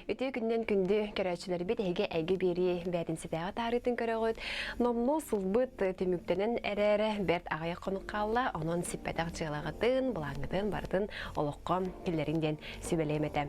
Үтүө күнүнэн күндү көрөөччүлэрбит эһиги эйгэ биэрии бээтинсэтээҕи таарыытын көрөҕүт. Номнуо сылбыт түмүктэнэн эрээрэ бэрт аҕыйах хонук хаалла. Онон сиппэтэх дьыалаҕытын, былааҥҥытын барытын олоххо киллэриҥ диэн сүбэлиэм этэ.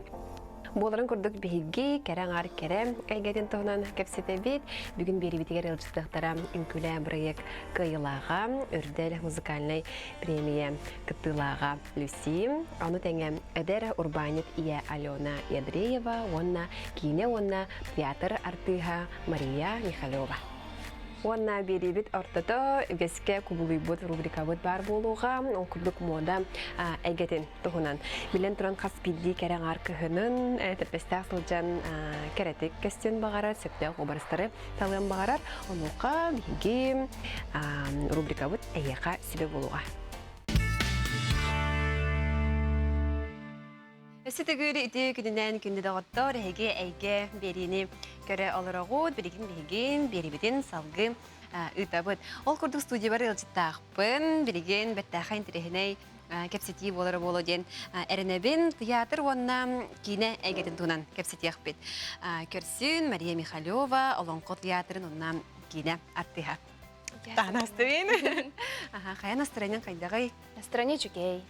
Буоларын курдук биһиги кэрэ аҥаар кэрэ эйгэтин туһунан кэпсэтэбит. Бүгүн биэриибитигэр ыалдьыттыахтара үҥкүүлээ бырайыак кыайыылааҕа, Үрдэл музыкальнай премия кыттыылааҕа Люси, ону тэҥэ эдэр урбаанньыт ийэ Алена Ядреева уонна киинэ уонна театр артыыһа Мария Михалева. Уонна биэриибит ортото үгэскэ кубулуйбут рубрикабыт баар буолуоҕа. Ол курдук муода эйгэтин туһунан. Билэн туран хас биирдии кэрэ аҥаар кыһынын тэппэстээх сылдьан кэрэтик көстүөн баҕарар, сөптөөх уобарастары талыан баҕарар. Онуоха биһиги рубрикабыт эһиэхэ сүбэ буолуоҕа. Өссө төгүл ити күнүнэн күндү доҕоттор, эһиги эйгэ биэриини көрө олороҕут, билигин биһигин биэрибитин салгыы ыытабыт. Ол курдук студиябар ыалдьыттаахпын, билигин бэртээхэй интэриэһинэй кэпсэтии буолара буолуо диэн эрэнэбин. Театр уонна киинэ эйгэтин туһунан кэпсэтиэхпит. Көрсүн Мария Михалева, Олоҥхо театрын уонна киинэ артыыһа. Таанастыбын. Хайа настроениең хайдаҕый? Настроение үчүгэй.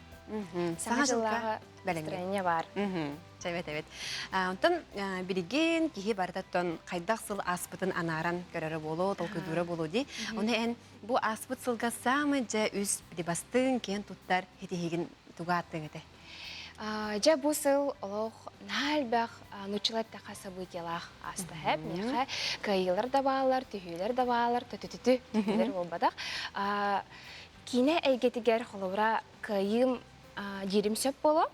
Саҥа дьыллааҕы настроение бар. Эбит эбит. Онтон билигин киһи барытаттан хайдах сыл ааспытын анааран көрөрө буолуо, толкуйдуура буолуо дии. Ону эн бу ааспыт сылга саамай дьэ үс бастыҥ киэн туттар хитиһигин туга ааттыаҥ этэ? Дьэ бу сыл олох наһаа элбэх нууччалар эттэххэ событиелаах ааста һэп. Миэхэ кыайыылар да бааллар, түһүүлэр да бааллар, төтүтүтү түһүүлэр буолбатах. Киинэ эйгэтигэр холобура кыайыым диирим сөп буолуо.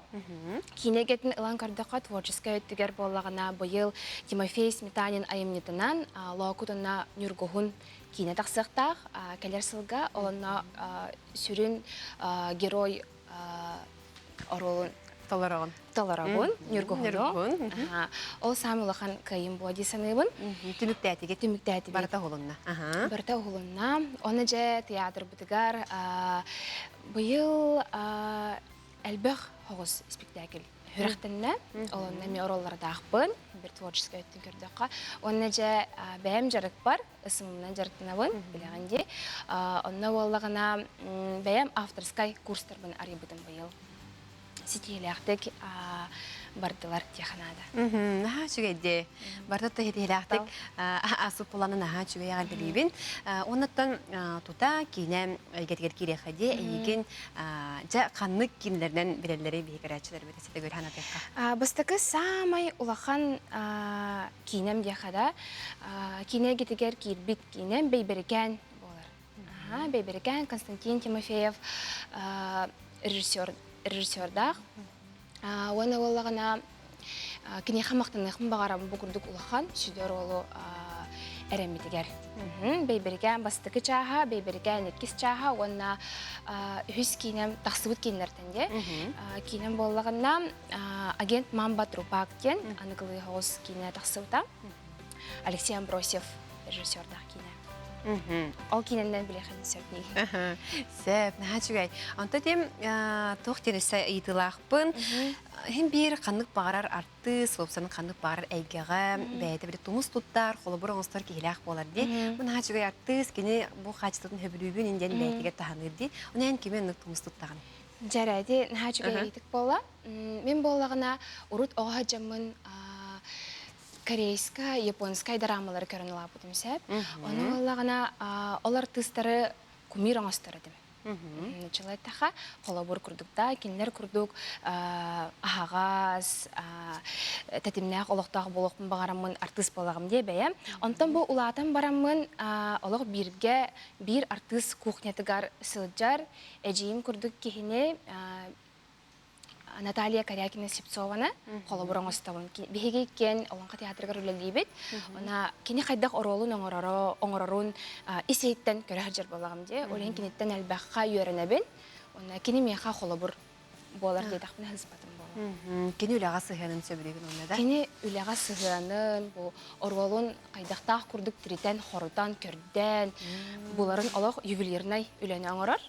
Киинэ эйгэтин ылан көрдөххө творческай өттүгэр буоллаҕына быйыл Тимофей Сметанин айымньытынан Лоокут уонна Ньургуһун киинэ тахсыахтаах. Кэлэр сылга онно сүрүн герой оруолун толороҕун толоробун Ньургуһуну. Ол саамай улахан кыайым буо дии саныыбын. Түмүктээтигит. Түмүктээтибит. Барыта уһулунна. Барыта уһулунна. Оны дьэ театрбытыгар быйыл элбэх хоҕус спектакль сүрэхтэннэ. Ол онно эмиэ оруоллардаахпын. Бір творческай өттүн көрдөххө. Онно дьэ бэйэм дьарыкпар ысымынан дьарыктанабын, билэҕин дии. Онно буоллаҕына бэйэм авторскай курстарбын арыйбытым быйыл. Ситиһиилээхтик бардылар диэхэ наада. Наһаа үчүгэй дии. Барыта да ситиһиилээхтик асыппыланы наһаа үчүгэй эҕэрдэлиибин. Оннуттан тута киинэ эйгэтигэр киириэххэ дии. Эйигин дьэ ханнык киинэлэринэн билэллэрий биһи көрөөччүлэрбит эсэтэ көрһөн атыахха. Бастакы саамай улахан киинэм диэхэ да, киинэ эйгэтигэр киирбит киинэм Бэйбэрикээн буолар. Бэйбэрикээн Константин Тимофеев режиссер режиссердаах. Уонна буоллаҕына киниэхэ махтаныахпын баҕарабын бу курдук улахан сүдү оруолу эрэммитигэр. Бэйбэрикээн бастакы чааһа, Бэйбэрикээн иккис чааһа уонна үһүс киинэм тахсыбыт кииннэртэн дии. Киинэм буоллаҕына Агент Мамба Трупак диэн аныгылыы соҕус киинэ тахсыбыта. Алексей Амбросьев режиссердаах киинэ. Ол киинэннэн билиэхин сөп миигин. Сөп, наһаа үчүгэй. Онто тем туох диэн өссө ыйытыылаахпын. Иһин биир ханнык баҕарар артыыс, уопсанын ханнык баҕарар эйгэҕэ бэйэтэ били тумус туттар, холобур оҥостор киһилээх буолар дии. Бу наһаа үчүгэй артыыс, кини бу хаачыстыбатын сөбүлүүбүн диэн бэйэтигэр таһыныыр дии. Ону эн кими оннук тумус туттаҕын? Дьэрэди наһаа үчүгэй ыйытык буолла. Мин буоллаҕына урут оҕо сылдьаммын корейскай, японскай драмалары көрөн улааппытым сөп. Ону буоллаҕына ол артыыстары кумир оҥостор этим. Нуччалыы эттэххэ, холобур курдук да, кинилэр курдук аһаҕас, тэтимнээх олохтоох буолуохпун баҕараммын артыыс буолаҕым диэ бэйэм. Онтон бу улаатан бараммын олох бииргэ биир артыыс кухнятыгар сылдьар эдьиийим курдук киһини Наталья Корякина-Слепцованы холобур оҥостобун. Биһиги иккиэн Олоҥхо театрыгар үлэлиибит. Она кини хайдах оруолун оҥороро, оҥорорун ис иһиттэн көрө сылдьар буолаҕым дии. Ол иһин киниттэн элбэххэ үөрэнэбин. Уонна кини миэхэ холобур буолар диэтэхпинэ сыыспатым буолуо. Кини үлэҕэ сыһыанын сөбүлүүгүн уонна да? Кини үлэҕэ сыһыанын, бу оруолун хайдахтаах курдук тиритэн-хорутан, көрдөөн буларын олох ювелирнай үлэни оҥорор.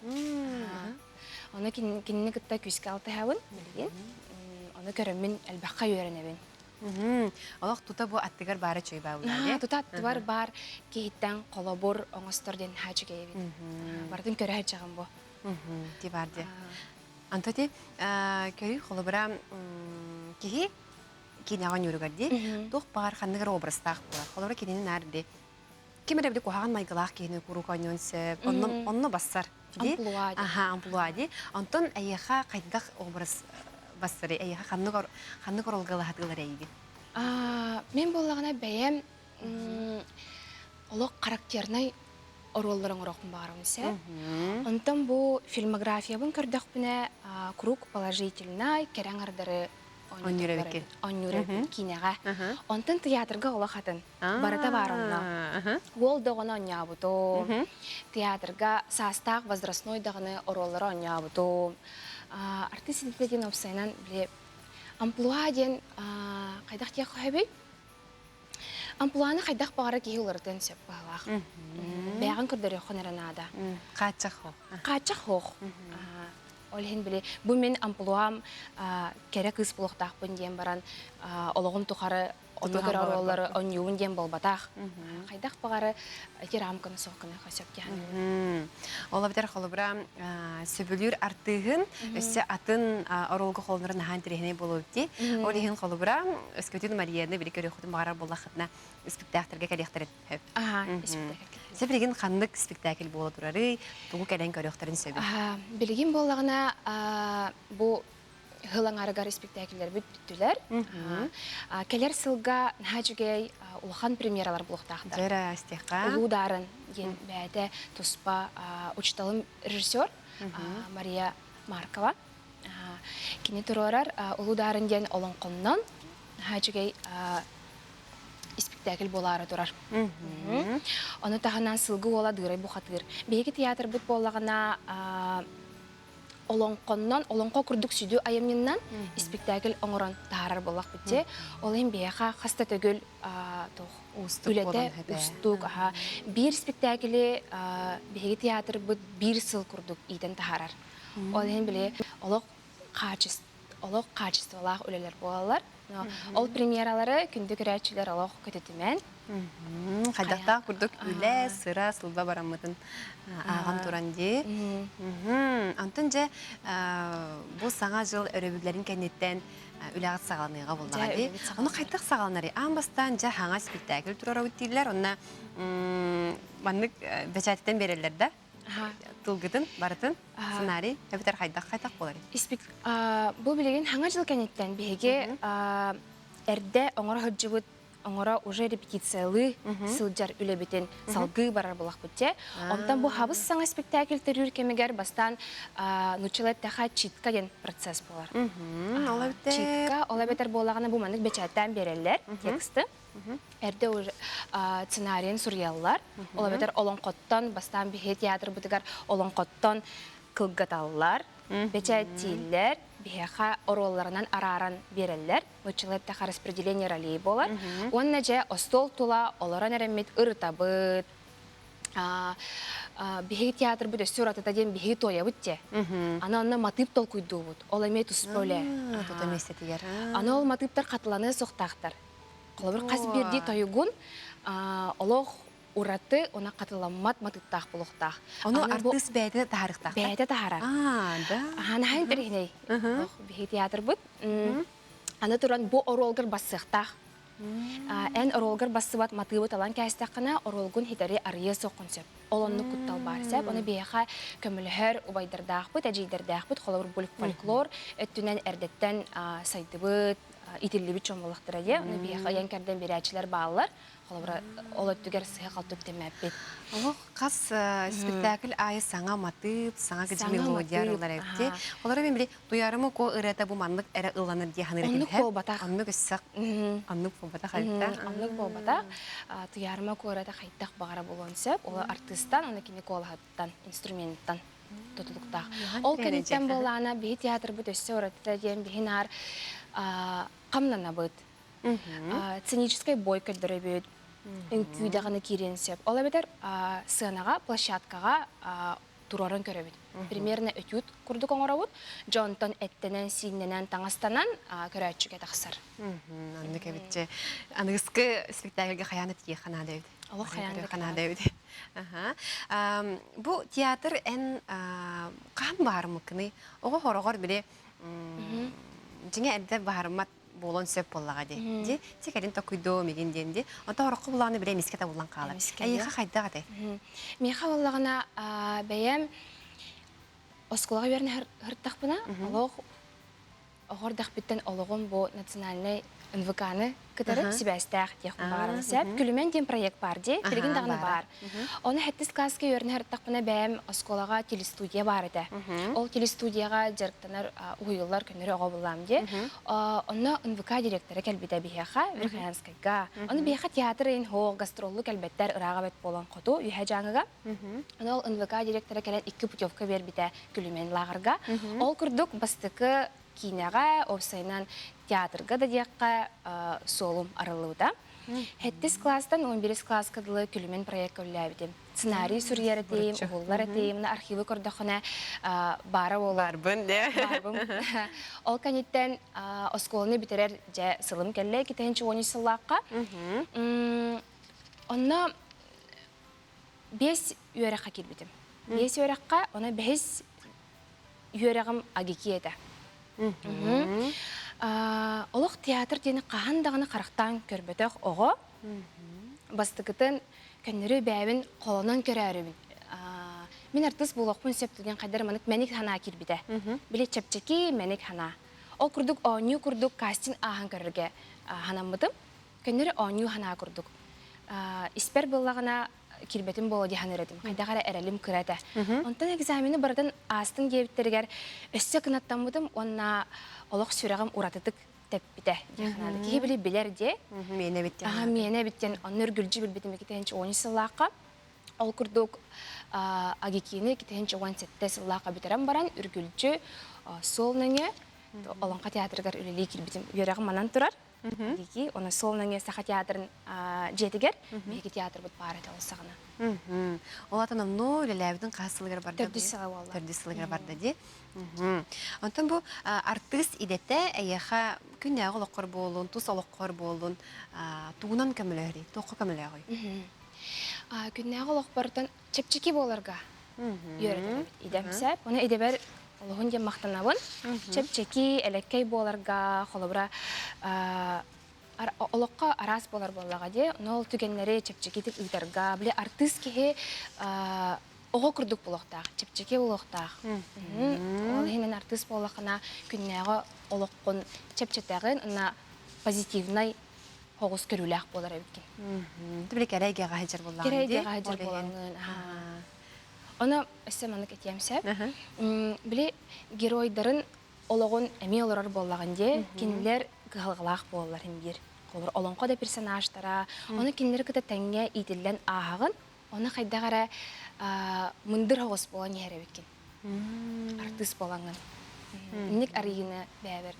Ону кинини кытта күүскэ алтыһабын билигин. Ону көрөммүн элбэххэ үөрэнэбин. Олох тута бу аттыгар баара үчүгэй бааллар. Тута аттыбар баар киһиттэн холобур оҥостор диэн наһаа үчүгэй эбит. Барытын көрө сылдьаҕын бу. Ти бар ди. Анто ти көрүү холобура киһи киинэҕэ оонньууругар дии туох баҕар ханнык эрэ образтаах буолар. Холобура кинини наар ди ким эрэ били куһаҕан майгылаах киһини куруук оонньуон сөп. Онно онно бассар ди. Амплуа ди. Аха, амплуа ди. Онтон эйиэхэ хайдах образ бассарый? Эйиэхэ ханнык ханнык оруолга ылаһатыылар эйигин? Мен буоллаҕына бэйэм олох характернай оруоллары оҥоруохпун баҕарабын сэ. Онтон бу фильмографиябын көрдөхпүнэ куруук положительнай кэрэ аҥардары Оонньуур эбиккин. Оонньуур эбиккин киинэҕэ. Онтон театрга олох атын. Барыта баар онно. Уол даҕаны оонньообутум. Театрга саастаах возрастной даҕаны оруоллары оонньообутум. Артист идэтэ диэн уопсайынан били амплуа диэн хайдах диэх сөбүй? Амплуаны хайдах баҕара киһи уларытыан сөп баһылаах. Бэйэҕин көрдөрүөххүн эрэ наада. Хааччах хоох. Хааччах хоох. Ол иһин били бу мин амплуам кэрэ кыыс буолуохтаахпын диэн баран олоҕум тухары онно көрөр оруоллары оонньуубун диэн буолбатах. Хайдах баҕары ити рамканы суох гыныахха сөп диэн. Ол эбэтэр холобура сөбүлүүр артыыһын өссө атын оруолга холонорун наһаа интэриэһинэй буолуо дии. Ол иһин холобура өскөтүн Марияны били көрүөххүтүн баҕарар буоллаххытына испиктээхтэргэ кэлиэхтэрин сөп. Аха, испиктээкил. Сэ билигин ханнык спектакль буола турарый, тугу кэлэн көрүөхтэрин сөбүй? Билигин буоллаҕына бу сыл аҥаарыгар испиктээкиллэрбит бүттүлэр. Кэлэр сылга наһаа үчүгэй улахан премьералар буолуохтаахтар. Дьэ истиэххэ. Улуу Даарын диэн бэйэтэ туспа учууталым режиссер Мария Маркова. Кини туруорар Улуу Даарын диэн олоҥхоннон наһаа үчүгэй испиктээкил буолаары турар. Ону таһынан Сылгы уола Дыырай бухатыыр. Биһиги театрбыт буоллаҕына олоҥхоннон, олоҥхо курдук сүдү айымньыннан испиктээкил оҥорон таһаарар буоллахпыт дии. Ол иһин биһиэхэ хас да төгүл туох үлэтэ уустук. Биир спектаклы биһиги театрбыт биир сыл курдук иитэн таһаарар. Ол иһин били олох олох хаачыстыбалаах үлэлэр буолаллар. Ол премьералары күндү көрөөччүлэр олох көтүтүмэн. Хайдахтаах курдук үлэ, сыра, сылба бараммытын ааҕан туран дии. Онтон дьэ бу саҥа дьыл өрөбүллэрин кэнниттэн үлэҕит саҕаланыаҕа буоллаҕа дии. Ону хайдах саҕаланарый? Аан бастаан дьэ хаҥа спектакль туруорабыт дииллэр, онно маннык бэчээттэн биэрэллэр да? Тылгытын барытын сценарий эбэтэр хайдах хайдах буоларый? Бу билигин хаҥа дьыл кэнниттэн биһиги эрдэ оҥоро сылдьыбыт оҥоро уже репетициялыы сылдьар үлэбитин салгыы барар буолахпыт дьэ. Онтон бу хабыс саҥа спектакль төрүүр кэмигэр бастаан нууччалыы эттэхэ читка диэн процесс буолар. Читка, ол эбэтэр буоллаҕына бу маннык бэчээттээн биэрэллэр тексты. Эрдэ уже сценарийын суруйаллар. Ол эбэтэр олоҥхоттон бастаан биһи театрбытыгар олоҥхоттон кылгаталлар, бэчээттииллэр, биһиэхэ оруолларынан арааран биэрэллэр. Нууччалыы эттэхэ распределение ролей буолар. Уонна дьэ остуол тула олорон эрэммит ырытабыт, биһиги театрбыт өссө уратыта диэн биһиги туойабыт дьэ. Аны онно матыып толкуйдуубут. Ол эмиэ туспа үлэ. Тута миэстэтигэр. Аны ол матыыптар хатыланыа суохтаахтар. Холобур, хас биирдии тойугун олох ураты уонна хатыламмат матыыптаах буолуохтаах. Ону артыыс бэйэтэ таһаарыахтаах. Бэйэтэ таһаарар. Аа, да. Наһаа интэриэһинэй. Биһиги театрбыт. Аны туран бу оруолгар бассыахтаах. Эн оруолгар бассыбат матыыбы талан кээстэххинэ, оруолгун хитэри арыйыа суоххун сөп. Ол оннук куттал баар сөп. Ону биһиэхэ көмөлөһөр убайдардаахпыт, эдьиийдэрдээхпит, холобур фольклор өттүнэн эрдэттэн сайдыбыт, итиллибит дьон буоллахтара дии. Ону биһиэхэ ыйан кэрдэн биэрээччилэр бааллар. Холобура, ол өттүгэр сыһа-халты үктэммэппит. Олох хас спектакль аайы саҥа матыып, саҥа мелодия арыллар эбит. Олору мен били Туйаарыма Куо ырыата бу маннык эрэ ылланар дии саныыр Оннук буолбатах. Оннук өссө оннук буолбатах эбит Оннук буолбатах. Туйаарыма Куо ырыата хайдах баҕара буолуон сөп. Ол артыыстан, уонна кини куолаһыттан, инструменттан тутулуктаах. Ол кэнниттэн буоллаҕына биһи театрбыт өссө уратыта диэн биһи наар хамнанабыт. Сценическэй бой көрдөрөбүт, үҥкүү даҕаны киириэн сөп. Ол эбэтэр сыанаҕа, площадкаҕа. туруоран көрөбүт. Примерно этюд курдук оҥоробут. Дьонтон эттэнэн, сииннэнэн, таҥастанан көрөөччүгэ тахсар. Оннук эбитчи. Аныгыскы спектакльга хайаан тиийиэххэ наада эбит. Олох хайаан да наада эбит. Бу театр эн хаһан баарымыккыный? Оҕо хороҕор били дьиҥэ эрдэ баарыммат буолуон сөп буоллаҕа дии. Дии, ти кэлин токуйдуо мигин диэн дии. Онто ороххо булааны бile эмискэ табыллан хаалар. Эйиэхэ хайдах этэй? Миэхэ буоллаҕына бэйэм оскуолаҕа үөрэнэ сырыттахпына олох оҕордахпыттан олоҕум бу национальнай НВК-ны кытары сибээстээх диэхпин баҕарабын сөп. Күлүмэн диэн проект баар дии, билигин даҕаны баар. Ону сэттис класска үөрэнэ сырыттахпына бэйэм оскуолаҕа телестудия баар этэ. Ол телестудияҕа дьарыктанар уһуйуллар көннөрү оҕо буллаам дии. Онно НВК директора кэлбитэ биһиэхэ, Верхоянскайга. Ону биһиэхэ театр ыйын хоох, гастроллу кэлбэттэр ырааҕа бэт буолан хоту, Үһэ Дьааҥыга. Ону ол НВК директора кэлэн икки путевка биэрбитэ Күлүмэн лааҕырга. Ол курдук бастакы киинэҕэ, уопсайынан театрга да диэххэ суолум арыллыбыта. Сэттис класстан 11 класска дылы Күлүмэн проекка үлэлээбитим. Сценарий суруйар этим, уһуллар этим, архивы көрдөххүнэ баара буолар. Барбын, де. Барбын. Ол кэнниттэн оскуоланы бүтэрэр дьэ сылым кэллэ, 2013 сыллаахха. Онно биэс үөрэххэ киирбитим. Биэс үөрэххэ, онно бэһис үөрэҕим АГИКИ этэ. Олох театр диэни хаһан даҕаны харахтаан көрбөтөх оҕо бастакытын көннөрү бэйэбин холонон көрөөрүбүн. Мин артыыс буолуохпун сөп диэн хайдар манык мэник санаа киирбитэ. Били чэпчэки мэник санаа. Ол курдук оонньуу курдук кастинг ааһан көрөргө санаммытым. Көннөрү оонньуу санаа курдук. Испэр буоллаҕына киирбэтим буолуо дии саныыр этим. Хайдах эрэ эрэлим кыра этэ. Онтон экзамены барытын аастын диэбиттэригэр өссө кынаттаммытым уонна олох сүрэҕим уратытык тэппитэ дии санаата. Киһи били билэр дии. Миэнэ эбит диэн. Миэнэ эбит диэн онно үргүлдьү билбитим 2010 сыллаахха. Ол курдук АГИКИ-ни 2017 сыллаахха бүтэрэн баран үргүлдьү суол нөҥүө Олоҥхо театрыгар үлэлии киирбитим. Үөрэҕим манан турар. Дии, оны суол нөҥүө Саха театрын дьиэтигэр биһиги театрбыт баар этэ ол саҕана. Ол атын онно үлэлээбитин хас сылыгар барда? Төрдүс сыла буолла. Төрдүс сылыгар барда дии. Онтон бу артыыс идэтэ эйиэхэ күннээҕи олоххор буоллун, тус олоххор буоллун, тугунан көмөлөһөрүй? Туохха көмөлөөҕүй? Күннээҕи олохпортон чэпчэки буоларга үөрэтэр эбит идэм сөп. Оны идэбэр олоһун диэн махтанабын. Чэпчэки, элэккэй буоларга, холобура, олоххо араас буолар буоллаҕа дии. Ону ол түгэннэри чэпчэкитик ыытарга, били артыыс киһи оҕо курдук буолуохтаах, чэпчэки буолуохтаах. Ол иһинэн артыыс буоллаххына күннээҕи олоххун чэпчэтэҕин, уонна позитивнай оҕус көрүүлээх буолар эбиккин. Били кэрэ эйгэҕэ сылдьар буоллаҕын Кэрэ эйгэҕэ сылдьар буолаҥҥын. Ону өссө маннык этиэм сөп. Били геройдарын олоҕун эмиэ олорор буоллаҕын дии. Кинилэр кыһалҕалаах буолаллар иһин биир. Холобур, олоҥхо да персонажтара, ону кинилэри кытта тэҥҥэ иитиллэн ааһаҕын, ону хайдах эрэ мындыр оҕус буолан иһэр эбиккин. Артыыс буолаҥҥын. Инник арыйыыны бэйэбэр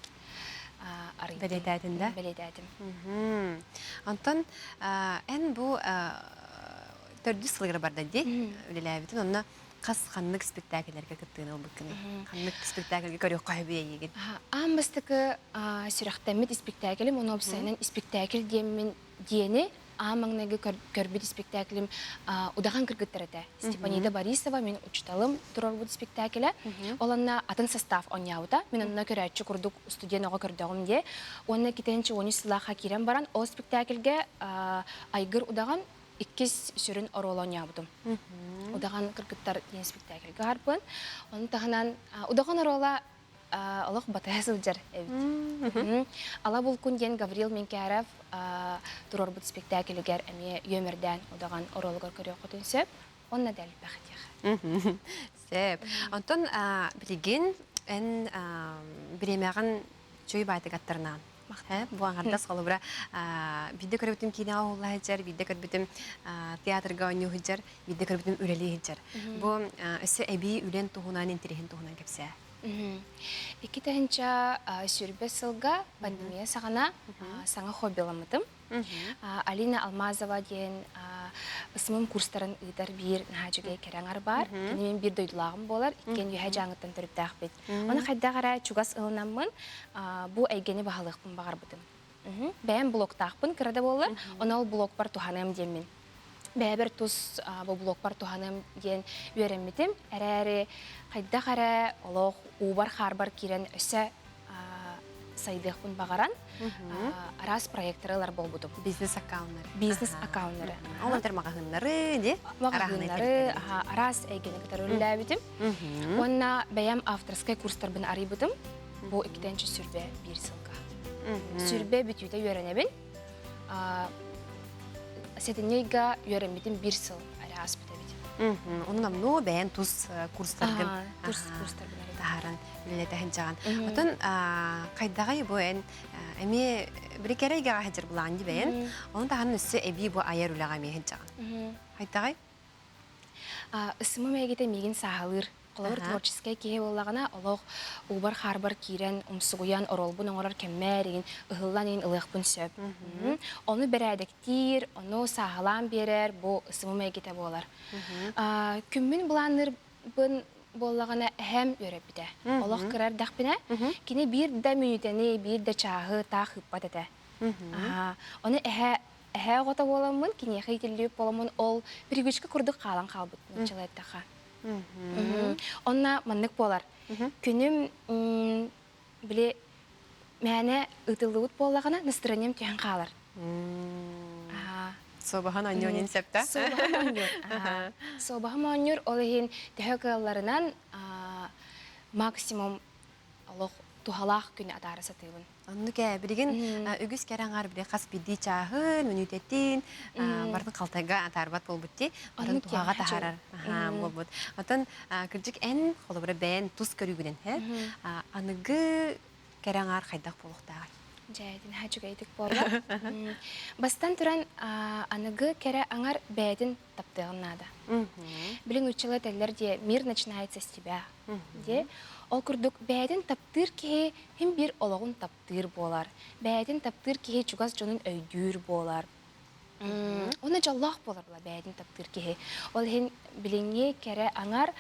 арыйдым. Бэлиэтээтин да? Бэлиэтээтим. Онтон эн бу төрдүс сылыгар барда дии үлэлээбитин онно хас ханнык спектакльлэргэ кыттыыны ылбыккыный? Ханнык спектакльгэ көрүөххэ сөбүй эйигин? Аан бастакы сүрэхтэммит испиктээкилим, ону уопсайынан испиктээкил диэммин диэни аан маҥнайгы көрбүт испиктээкилим Удахан кыргыттар этэ. Степанида Борисова мин учууталым туруорбут испиктээкилэ. Ол онно атын состав оонньообута. Мин онно көрөөччү курдук студент оҕо көрдөҕүм диэ. Уонна китэнчи 13 сыллаахха киирэн баран ол спектакльгэ Айгыр Удаҕан иккис сүрүн оруолу оонньообутум. Удаҕан кыргыттар диэн спектакльга харбын. Ону таһынан Удаҕан оруола олох батыһа сылдьар эбит. Ала Булкун диэн Гаврил Менкяров туруорбут спектаклигэр эмиэ үөмэрдээн удаҕан оруолугар көрүөххүтүн сөп. Онно да элбэх диэх. Сөп. Онтон билигин эн бириэмэҕин чуй баайтык аттарынаан. Бу аҥардас холобура биирдэ көрбүтүм киинэҕэ уһулла сылдьар, биирдэ көрбүтүм театрга оонньуу сылдьар, биирдэ көрбүтүм үлэлии сылдьар. Бу өссө эбии үлэн туһунан, интэриэһин туһунан кэпсээ. 2020 сылга пандемия саҕана саҥа хоббиламмытым. Алина Алмазова диэн ысмым курстарын ыытар биир наһаа үчүгэй кэрэҥэр баар. Кини мин биир дойдулааҕым буолар, иккиэн үөһэ дьааҥыттан төрүттээхпит. Ону хайдах эрэ чугас ылынаммын бу эйгэни баһылыахпын баҕарбытым. Бэйэм блогтаахпын кыра да буоллар, ону ол блогпар туһаныам диэммин. Бэйэбэр тус бу блогпар туһаныам диэн үөрэммитим. Эрээри хайдах эрэ олох уубар-хаарбар киирэн өссө сайдыахпын баҕаран араас проекторы ылар буолбутум. Бизнес аккауннары. Бизнес аккауннары. Ол этэр маҕаһыыннары, ди? Маҕаһыыннары, араас эйгэни кытары үлэлээбитим. Уонна бэйэм авторскай курстарбын арыйбытым. Бу иккитэнчи сүрбэ биир сылга. Сүрбэ бүтүүтэ үөрэнэбин. Сэтинньи ыйга үөрэммитим биир сыл эрэ ааспыт эбит. Онон амнуо бэйэн тус курстаргын тус курстарбын таһааран үлэлэтэ сылдьаҕын. Отон хайдаҕай бу эн эмиэ били кэрэ эйгэҕэ сылдьар булаан ди бэйэн. Онон таһынан өссө эбии бу айар үлэҕэ эмиэ сылдьаҕын. Хайдаҕай? Ысымым эйгэтэ миигин сааһылыыр. Холобур, творческай киһи буоллаҕына, олох уубар-хаарбар киирэн, умсугуйан, оруолбун оҥорор кэммэр игин ыһыллан игин ылыахпын сөп. Ону бэрээдэктиир, ону сааһылаан биэрэр бу ысымым эйгэтэ буолар. Күммүн былаанныырбын буоллаҕына эһэм үөрэппитэ. Олох кыра эрдэхпинэ, кини биир да мүнүүтэни, биир да чааһы таах ыыппат этэ. Ону эһэ эһээ оҕото буоламмын, киниэхэ иитиллибит буоламмын, ол привычка курдук хаалан хаалбыт нууччалыы эттэххэ. Онно маннык буолар. Күнүм били мээнэ ыытыллыбыт буоллаҕына настроением түһэн хаалар. Суобаһан оонньуон сөптө. Суобаһым оонньуур. Суобаһым оонньуур, ол иһин төһө кыалларынан максимум олох туһалаах күнү атаара сатыыбын. Оннук ээ, билигин үгүс кэрэ аҥаар били хас биирдии чааһын, мүнүүтэтин барытын халтайга атаарбат буолбут дии. Барын туһаҕа таһаарар буолбут. Оттон кырдьык эн холобура бэйэн тус көрүүгүнэн һэ аныгы кэрэ аҥаар хайдах буолуохтааҕый? Дьэ, наһаа үчүгэйдик буолла. Бастан туран аныгы кэрэ аҥар бэйэтин таптыаҕын наада. Билин нууччалыы этэллэр диэ мир начинается с тебя диэ. Ол курдук бэйэтин таптыыр киһи Һин биир олоҕун таптыыр буолар, бэйэтин таптыыр киһи чугас дьонун өйдүүр буолар. Уонна дьоллоох буолар була бэйэтин таптыыр киһи. Ол иһин билиҥҥи кэрэ аҥар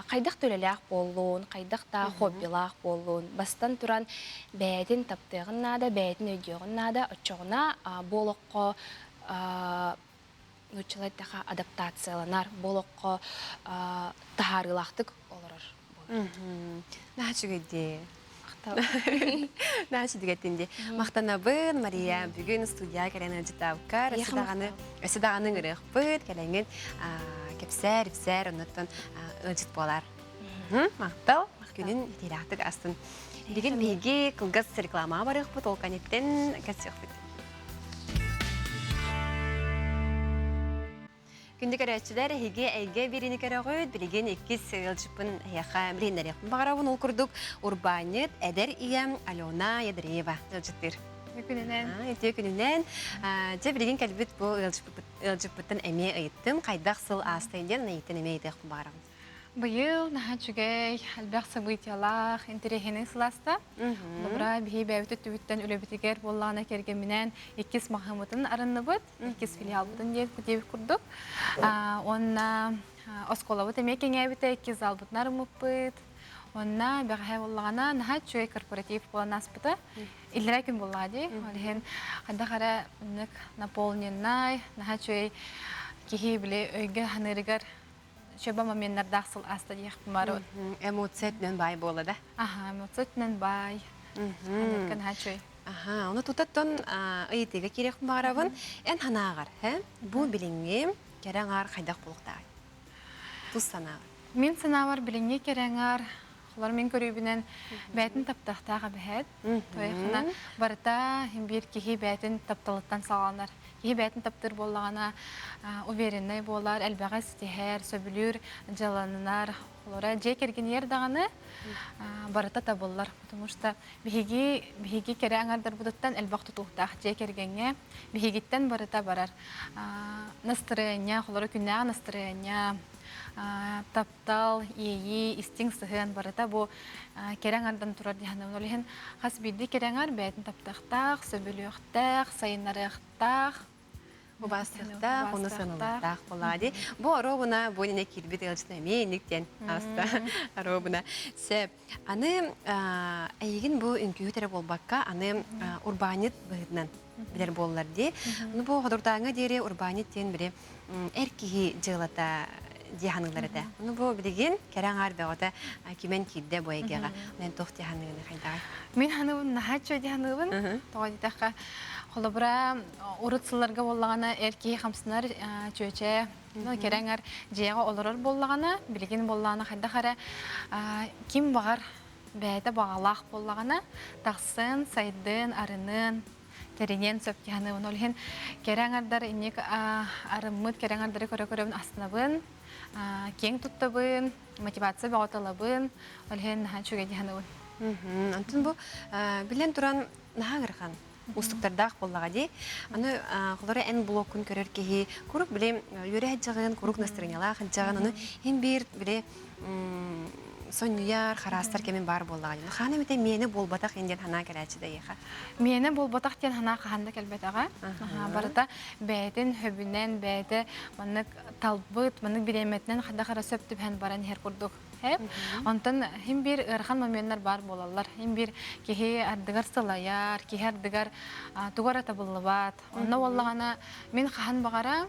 хайдах да үлэлээх буоллун, хайдах да хоббилаах буоллун, бастан туран бэйэтин таптыаҕын наада, бэйэтин өйдүөҕүн наада, оччоҕуна бу олоххо нууччалыы эттэххэ адаптацияланар, бу олоххо таһаарыылаахтык олорор буолар. Наһаа үчүгэй дии. Наһаа үчүгэй дии. Махтанабын, Мария. Бүгүн студияға кэлэн ыалдьыттаабыккар. Өссө даҕаны өссө даҕаны ыҥырыахпыт. Кэлэҥҥин кэпсээр, ипсээр, оннуттан ыалдьыт буолар. Махтал. Күнүн итиилээхтик астын. Билигин биһиги кылгас рекламаҕа барыахпыт, ол кэнниттэн кэпсиэхпит. Күндү көрөөччүлэр, эһиги эйгэ биэриини көрөҕүт. Билигин иккис ыалдьыппын эһиэхэ билиһиннэриэхпин баҕарабын. Ол курдук урбаанньыт, эдэр ийэм Алена Ядреева ыалдьыттыыр. Күнүнэн. Үтүө күнүнэн. Дьэ, билигин кэлбит бу ыалдьыппыттан эмиэ ыйыттым. Хайдах сыл аастай диэн ыйыттан эмиэ ыйытыахпын баҕарабын. Быйыл наһаа үчүгэй, элбэх событиялаах, интэриэһинэй сылааста. Добра, биһи бэйэбит өттүбүттэн үлэбитигэр буоллаҕына кэргэмминээн иккис маҕаһыыммытын арынныбыт, иккис филиалбытын диэбит курдук. Уонна оскуолабыт эмиэ кэҥээбитэ, иккис залбытын арыммыппыт. Уонна бэҕэһээ буоллаҕына наһаа үчүгэй корпоратив буолан ааспыта. Иллэрээ күн буоллаҕа дии. Ол иһин хайдах эрэ оннук наполненнай, наһаа үчүгэй киһи били өйгө саныырыгар Чөбө моменнардаах сыл ааста диэхпин бары. Эмоция өттүнэн баай буолла да? Аха, эмоция өттүнэн баай. Ханырга наһаа үчүгэй. Аха, ону тутаттан ыйытыыга киириэхпин баҕарабын. Эн санааҕар, һэ, бу билиҥҥи кэрэ аҥаар хайдах буолуохтааҕый? Тус санааҕар. Мин санаабар билиҥҥи кэрэ аҥаар Холор мин көрүүбүнэн бэйэтин таптахтаах эбэһээт. Тойхана барыта биир киһи бэйэтин тапталыттан саҕаланар. Киһи бэйэтин таптыыр буоллаҕына увереннай буолар, элбэҕи ситиһэр, сөбүлүүр дьыаланар. Холоро дьиэ кэргэнигэр даҕаны барыта табыллар. Потому что биһиги биһиги кэрэ аҥардарбытыттан элбэх тутулуктаах дьиэ кэргэҥҥэ биһигиттэн барыта барар. Настырыанньа, холоро күннээҕи настырыанньа. Таптал, иэйии, истиҥ сыһыан барыта бу кэрэ аҥардан турар дии саныыбын. Ол иһин хас биирдии кэрэ аҥар бэйэтин таптыахтаах, сөбүлүөхтээх, сайыннарыахтаах, Убаастыахтаах, ону сыаналыахтаах буолаа дии. Бу оруобуна бу иннинэ киирбит ыалдьыт эмиэ инник диэн ааста оруобуна. Сөп. Аны эйигин бу үҥкүүһүт эрэ буолбакка, аны урбаанньыт быһыытынан билэр буоллар дии. Ну бу ходурдааҥҥа диэри урбаанньыт диэн били эр киһи дьыалата дии саныыллар этэ. Ну бу билигин кэрэ аҥаар бөҕөтө кимэн киирдэ бу эйгэҕэ. Мен туох дии саныыгын хайдаҕай? Мин саныыбын наһаа үчүгэй дии саныыбын. Тоҕо диэтэххэ, холобура, урут сылларга буоллаҕына эр киһи хамсанар чүөчэ кэрэ аҥар дьиэҕэ олорор буоллаҕына, билигин буоллаҕына хайдах эрэ ким баҕар бэйэтэ баҕалаах буоллаҕына тахсын, сайдын, арынын, тэриниэн сөп дии саныыбын. Ол иһин кэрэ аҥардар инник арыммыт кэрэ аҥардары көрө-көрөбүн астынабын, киэҥ туттабын, мотивация бөҕөтө ылабын. Ол иһин наһаа үчүгэй дии саныыбын. Онтон бу билэн туран наһаа ыарахан уустуктардаах буоллаҕа дии. Аны холоро эн блоккун көрөр киһи куруук били үөрэ сылдьаҕын, куруук настырыанньалаах сылдьаҕын, ону иһин биир били сонньуйар, хараастар кэмин баар буоллаҕа дии. Хаана эмитэ миэнэ буолбатах ин диэн санаа кэлээччи да эйиэхэ. Миэнэ буолбатах диэн санаа хаһан да кэлбэтэҕэ. Барыта бэйэтин хөбүнэн, бэйэтэ маннык талбыт, маннык бириэмэтинэн хайдах эрэ сөп түбэһэн баран иһэр курдук. Онтон хим биир ыарахан моменнар баар буолаллар. Хим биир киһи ардыгар сылайар, киһи ардыгар тугу эрэ табыллыбат. Онно буоллаҕына мин хаһан баҕара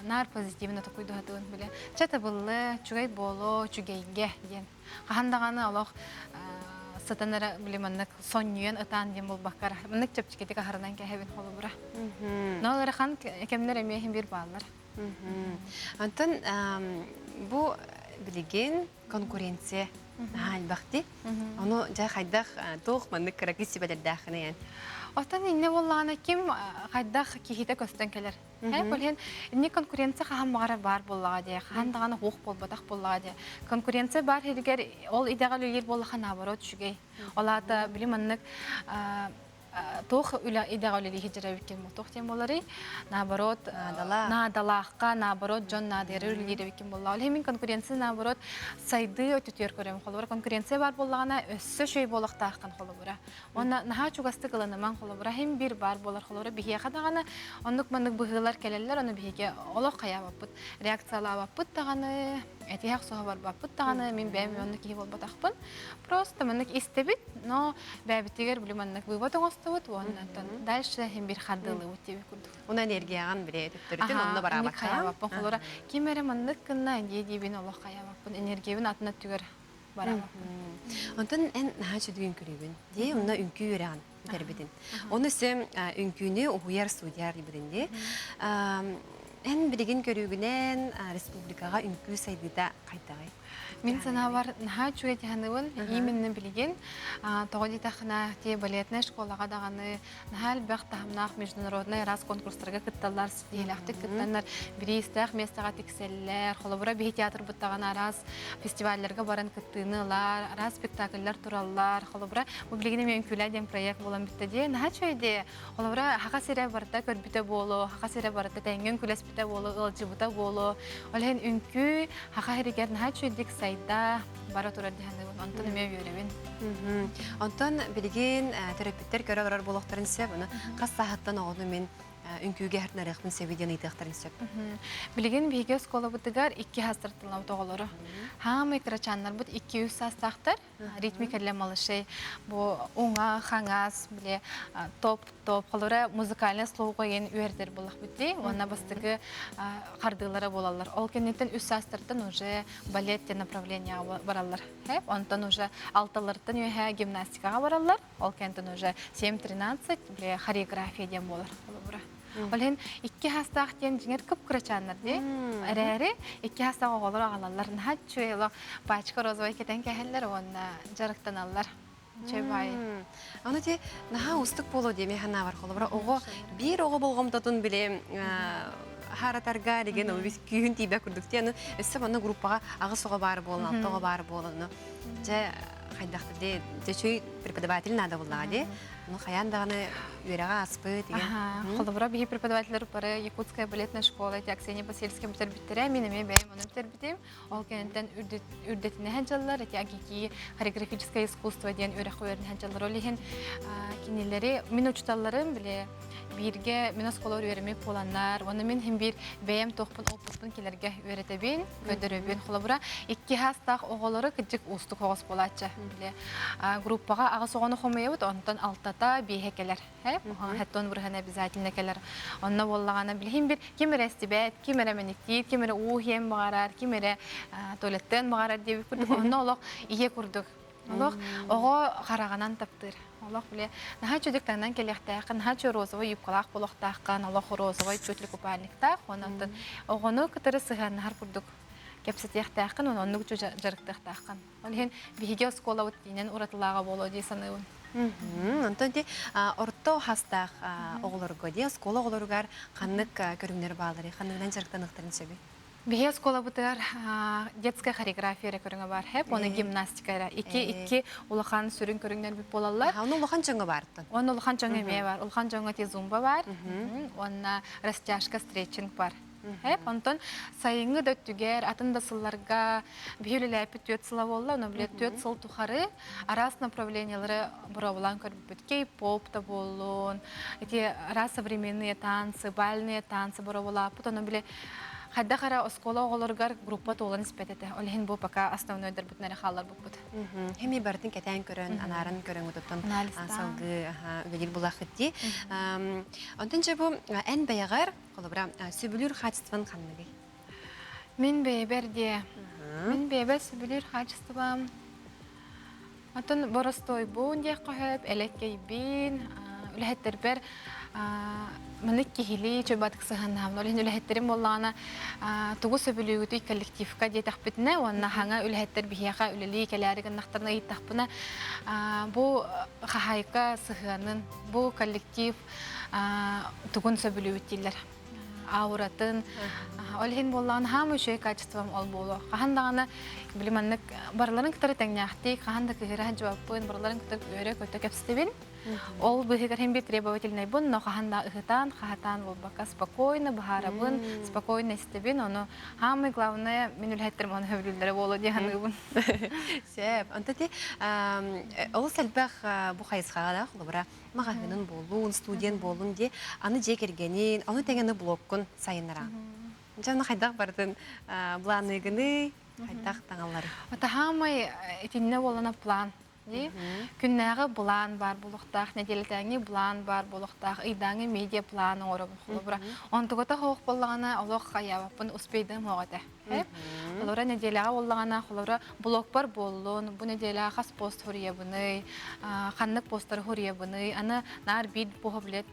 наар позитивно токуйдуһатыбын биле. Чэ табыллы, үчүгэй буолуо, үчүгэйгэ диэн. Хаһан даҕаны олох сытан эрэ били маннык сонньуйан ытаан диэн буолбакка маннык чэпчэкитик аһарынан кэһэбин холобура. Но ыарахан кэмнэр эмиэ иһин биир бааллар. Онтон бу билигин конкуренция наһаа элбэх дии. Ону дьэ хайдах туох маннык кыракый сүбэлэрдээххиний эн? Оттон иннэ буоллаҕына ким хайдах киһитэ көстөн кэлэр. Ол иһин инник конкуренция хаһан баҕарар баар буоллаҕа дии, хаһан даҕаны суох буолбатах буоллаҕа дии. Конкуренция баар сиригэр ол идэҕэ үлэлиир буоллахха наоборот үчүгэй. Ол аата били маннык туох үлэ идэҕэ үлэлии сылдьар эбиккин туох диэн буоларый наоборот наадалаахха наоборот дьон наадыйары үлэлиир эбиккин буолла ол иһин мин конкуренция наоборот сайдыы өттүтүгэр көрөм холобура конкуренция баар буоллаҕына өссө үчүгэй буолуохтааххын холобура уонна наһаа чугастык ылынымаҥ холобура иһин биир баар буолар холобура биһиэхэ даҕаны оннук маннык быһыылар кэлэллэр ону биһиги олох хайаабаппыт реакциялаабаппыт даҕаны этиһэх соһо барбаппыт даҕаны мин бэйэм оннук киһи буолбатахпын Просто маннык истэбит, но бэйэбитигэр били маннык вывод оҥостубут уонна оттон дальше иһин бир хардыылыыбыт диэбит курдук. Уна энергияҕын били төттөрүтүн онно бараабакка. Хайаабаппын холура ким эрэ маннык гынна дии диибин олох хайаабаппын энергиябын атын өттүгэр бараабаппын. Онтон эн наһаа үчүгэй үҥкүүлүүгүн. Дии онно үҥкүү үөрэҕин бүтэрбитин. Ону өссө үҥкүүнү уһуйар судья арыйбытын дии. Эн билигин көрүүгүнэн республикаҕа үҥкүү сайдыыта хайдаҕый? Мин санаабар наһаа үчүгэй дьаһаныбын. Именно билигин тоҕо диэтэххинэ ти балетнай школаҕа даҕаны наһаа элбэх таһымнаах международнай араас конкурстарга кытталлар, ситиһиилээхтик кыттаннар, бириистээх миэстэҕэ тиксэллэр. Холобура, биһи театрбыт даҕаны араас фестивалларга баран кыттыыны ылар, араас спектакльлар тураллар. Холобура, бу билигин эмиэ үҥкүүлээ диэн проект буолан бүттэ дии. Наһаа үчүгэй дии. Холобура, Хаха сирэ барыта көрбүтэ буолуо, Хаха сирэ барыта тэҥҥэ үҥкүүлэспитэ буолуо, ыалдьыбыта буолуо. Ол иһин үҥкүү Хаха сиригэр наһаа үчүгэйдик сайда, бара турар дии саныыбын. Онтон эмиэ үөрэбин. Онтон билигин төрөппүттэр көрө олорор буолуохтарын сөп. Ону хас сааһыттан оҕону мин үҥкүүгэ аһарынарыахпын сөбүй диэн ыйытыахтарын сөп. Билигин биһиги оскуолабытыгар икки саастартан оҕолору. Хаамай кырачааннарбыт 2-3 саастаахтар. Ритмика для малышей. Бу уҥа, хаҥас, били топ-топ, холобура музыкальный слуга диэн үөрдэр буоллахпыт дии. Уонна бастакы хардыылара буолаллар. Ол кэнниттэн үс саастартан уже балет диэн направлениеҕа бараллар. Онтон уже алталарыттан үөһэ гимнастикаҕа бараллар. Ол кэнниттэн уже 7-13 били хореография диэн буолар холобура. Ол иһин икки саастаах диэн дьиҥэр кып-кырачааннар дии. Эрээри икки саастаах оҕолор аҕалаллар. Наһаа үчүгэй олох пачка розовай кэтэн кэһэллэр уонна дьарыктаналлар. Үчүгэй баайы. Аны ти наһаа уустук буолуо диэми санаабар холобура оҕо биир оҕо болҕомтотун били хааратарга деген ол күүһүн тиийбэт курдук ти аны өссө манна группаҕа аҕыс оҕо баар буолан алта оҕо баар буолан дьэ. хайдах дии үчүгэй преподаватель наада буоллаҕа дии. Ну хайаан даҕаны үөрэҕэ ааспыт деген. Холобура биһи преподавателлэр бары Якутская балетная школа эти Аксения Васильевская бүтэрбиттэрэ, мин эмиэ бэйэм ону бүтэрбитим. Ол кэнниттэн үрдэтинэ сылдьаллар, эти АГИКИ хореографическое искусство диэн үөрэххэ үөрэнэ сылдьаллар. Ол иһин кинилэри мин учууталларым били бииргэ мин оскуолабар үөрэммит буоланнар, уонна мин иһин биир бэйэм туохпун оппутпун кинилэргэ үөрэтэбин, көрдөрөбүн. Холобура, икки саастаах оҕолору кырдьык уустук оҕус буолааччы. Били группаҕа аҕыс оҕону хомуйабыт, онтон алтата биэһэ кэлэр. Хэттон бырыһан обязательно кэлэр. Онно буоллаҕына билиһин бир ким эрэ истибэт, ким эрэ мэниктиир, ким эрэ уу иһиэн баҕарар, ким эрэ туалеттыан баҕарар диэбит курдук. Онно олох ийэ курдук. Олох оҕо хараҕынан таптыыр. Олох бile наһаа чүдүк таҥнан кэлиэхтээххин, наһаа чү розовый юбкалаах буолуохтааххын, олох розовый чуть ли купальниктаах, онон оҕону кытары сыһыаннаһар курдук кэпсэтиэхтээххин, оннук дьарыктыахтааххын. Ол иһин биһиги оскуолабыт иинэн уратылааҕа буолуо дии саныыбын. Онтон ити орто хастаах оҕолорго дии оскуола оҕолоругар ханнык көрүҥнэр баалларый, ханныгынан дьарыктаныахтарын сөбүй? Биһиги оскуолабытыгар детская хореография эрэ көрүҥэ баар хэп, уонна гимнастика эрэ. Икки икки улахан сүрүн көрүҥнэрбит буолаллар. Оны улахан дьоҥҥо баартын. Уонна улахан дьоҥҥо эмиэ бар. Улахан дьоҥҥо ти зумба бар, уонна растяжка, стретчинг бар. Хэп, онтон сайыҥҥы да өттүгэр, атын да сылларга биһи үлэлээппит түөрт сыла буолла, ону билэ түөрт сыл тухары араас направлениялары боруобалаан көрбүппүт. Кей-поп да буоллун, ити араас современные танцы, бальные танцы боруобалааппыт, ону биле хайдах эрэ оскуола оҕолоругар группа туолан испэт этэ. Ол иһин бу пока основнойдарбытын эрэ хаалларбыппыт. Эми барытын кэтээн көрөн, анааран көрөн отуттан салгыы үлэлиир булаахыт дии. Онтон дьэ бу эн бэйэҕэр, холобура, сөбүлүүр хаачыстыбан ханныгый? Мин бэйэбэр диэ. Мин бэйэбэр сөбүлүүр хаачыстыбам Оттон боростуойбун диэххэ сөп, элэккэйбин, үлэһиттэрбэр маннык киһилии чөбатык сыһыаннаһабын. Ол иһин үлэһиттэрим буоллаҕына тугу сөбүлүүгүтүй коллективка диэтэхпитинэ уонна хаҥа үлэһиттэр биһиэхэ үлэлии кэлээри гыннахтарына ыйыттахпына бу хаһаайка сыһыанын, бу коллектив тугун сөбүлүүбүт дииллэр. Ауратын ол иһин буоллаҕына хаама үчүгэй качеством ол буолуо. Хаһан даҕаны били маннык барыларын кытары тэҥнээхтик, хаһан да кыһыра сылдьыбаппын, барыларын кытары үөрэ-көтө кэпсэтэбин. Ол быыһыгар иһин биир требовательнайбын, но хаһан да ыһытаан, хаһатаан буолбакка спокойно быһаарабын, спокойно истэбин. Ону самое главное мин үлэһиттерим ону сөбүлүүллэрэ буолуо дии саныыбын. Сөп. Онто ти олус элбэх бу хайысхаҕа да холобура маҕаһыынын буоллун, студент буоллун дии, аны дьиэ кэргэнин, ону тэҥэ блоккун сайыннара. Дьэ, ону хайдах бардын планыгыный, хайдах таҥаллары? Таһаамай итиннэ буолана план. Күннээҕи былаан баар буолуохтаах, нэдиэлэтээҥи былаан баар буолуохтаах, ыйдааҥы медиа план оҥоробун холобура. Онтугата хоох буоллаҕына олох хайаабаппын успейдым оҕо этэ. Холобура нэдиэлэҕэ буоллаҕына, холобура блогпар буоллун, бу нэдиэлэҕэ хас пост суруйабыный, ханнык посттары суруйабыный, аны наар биир поһу билет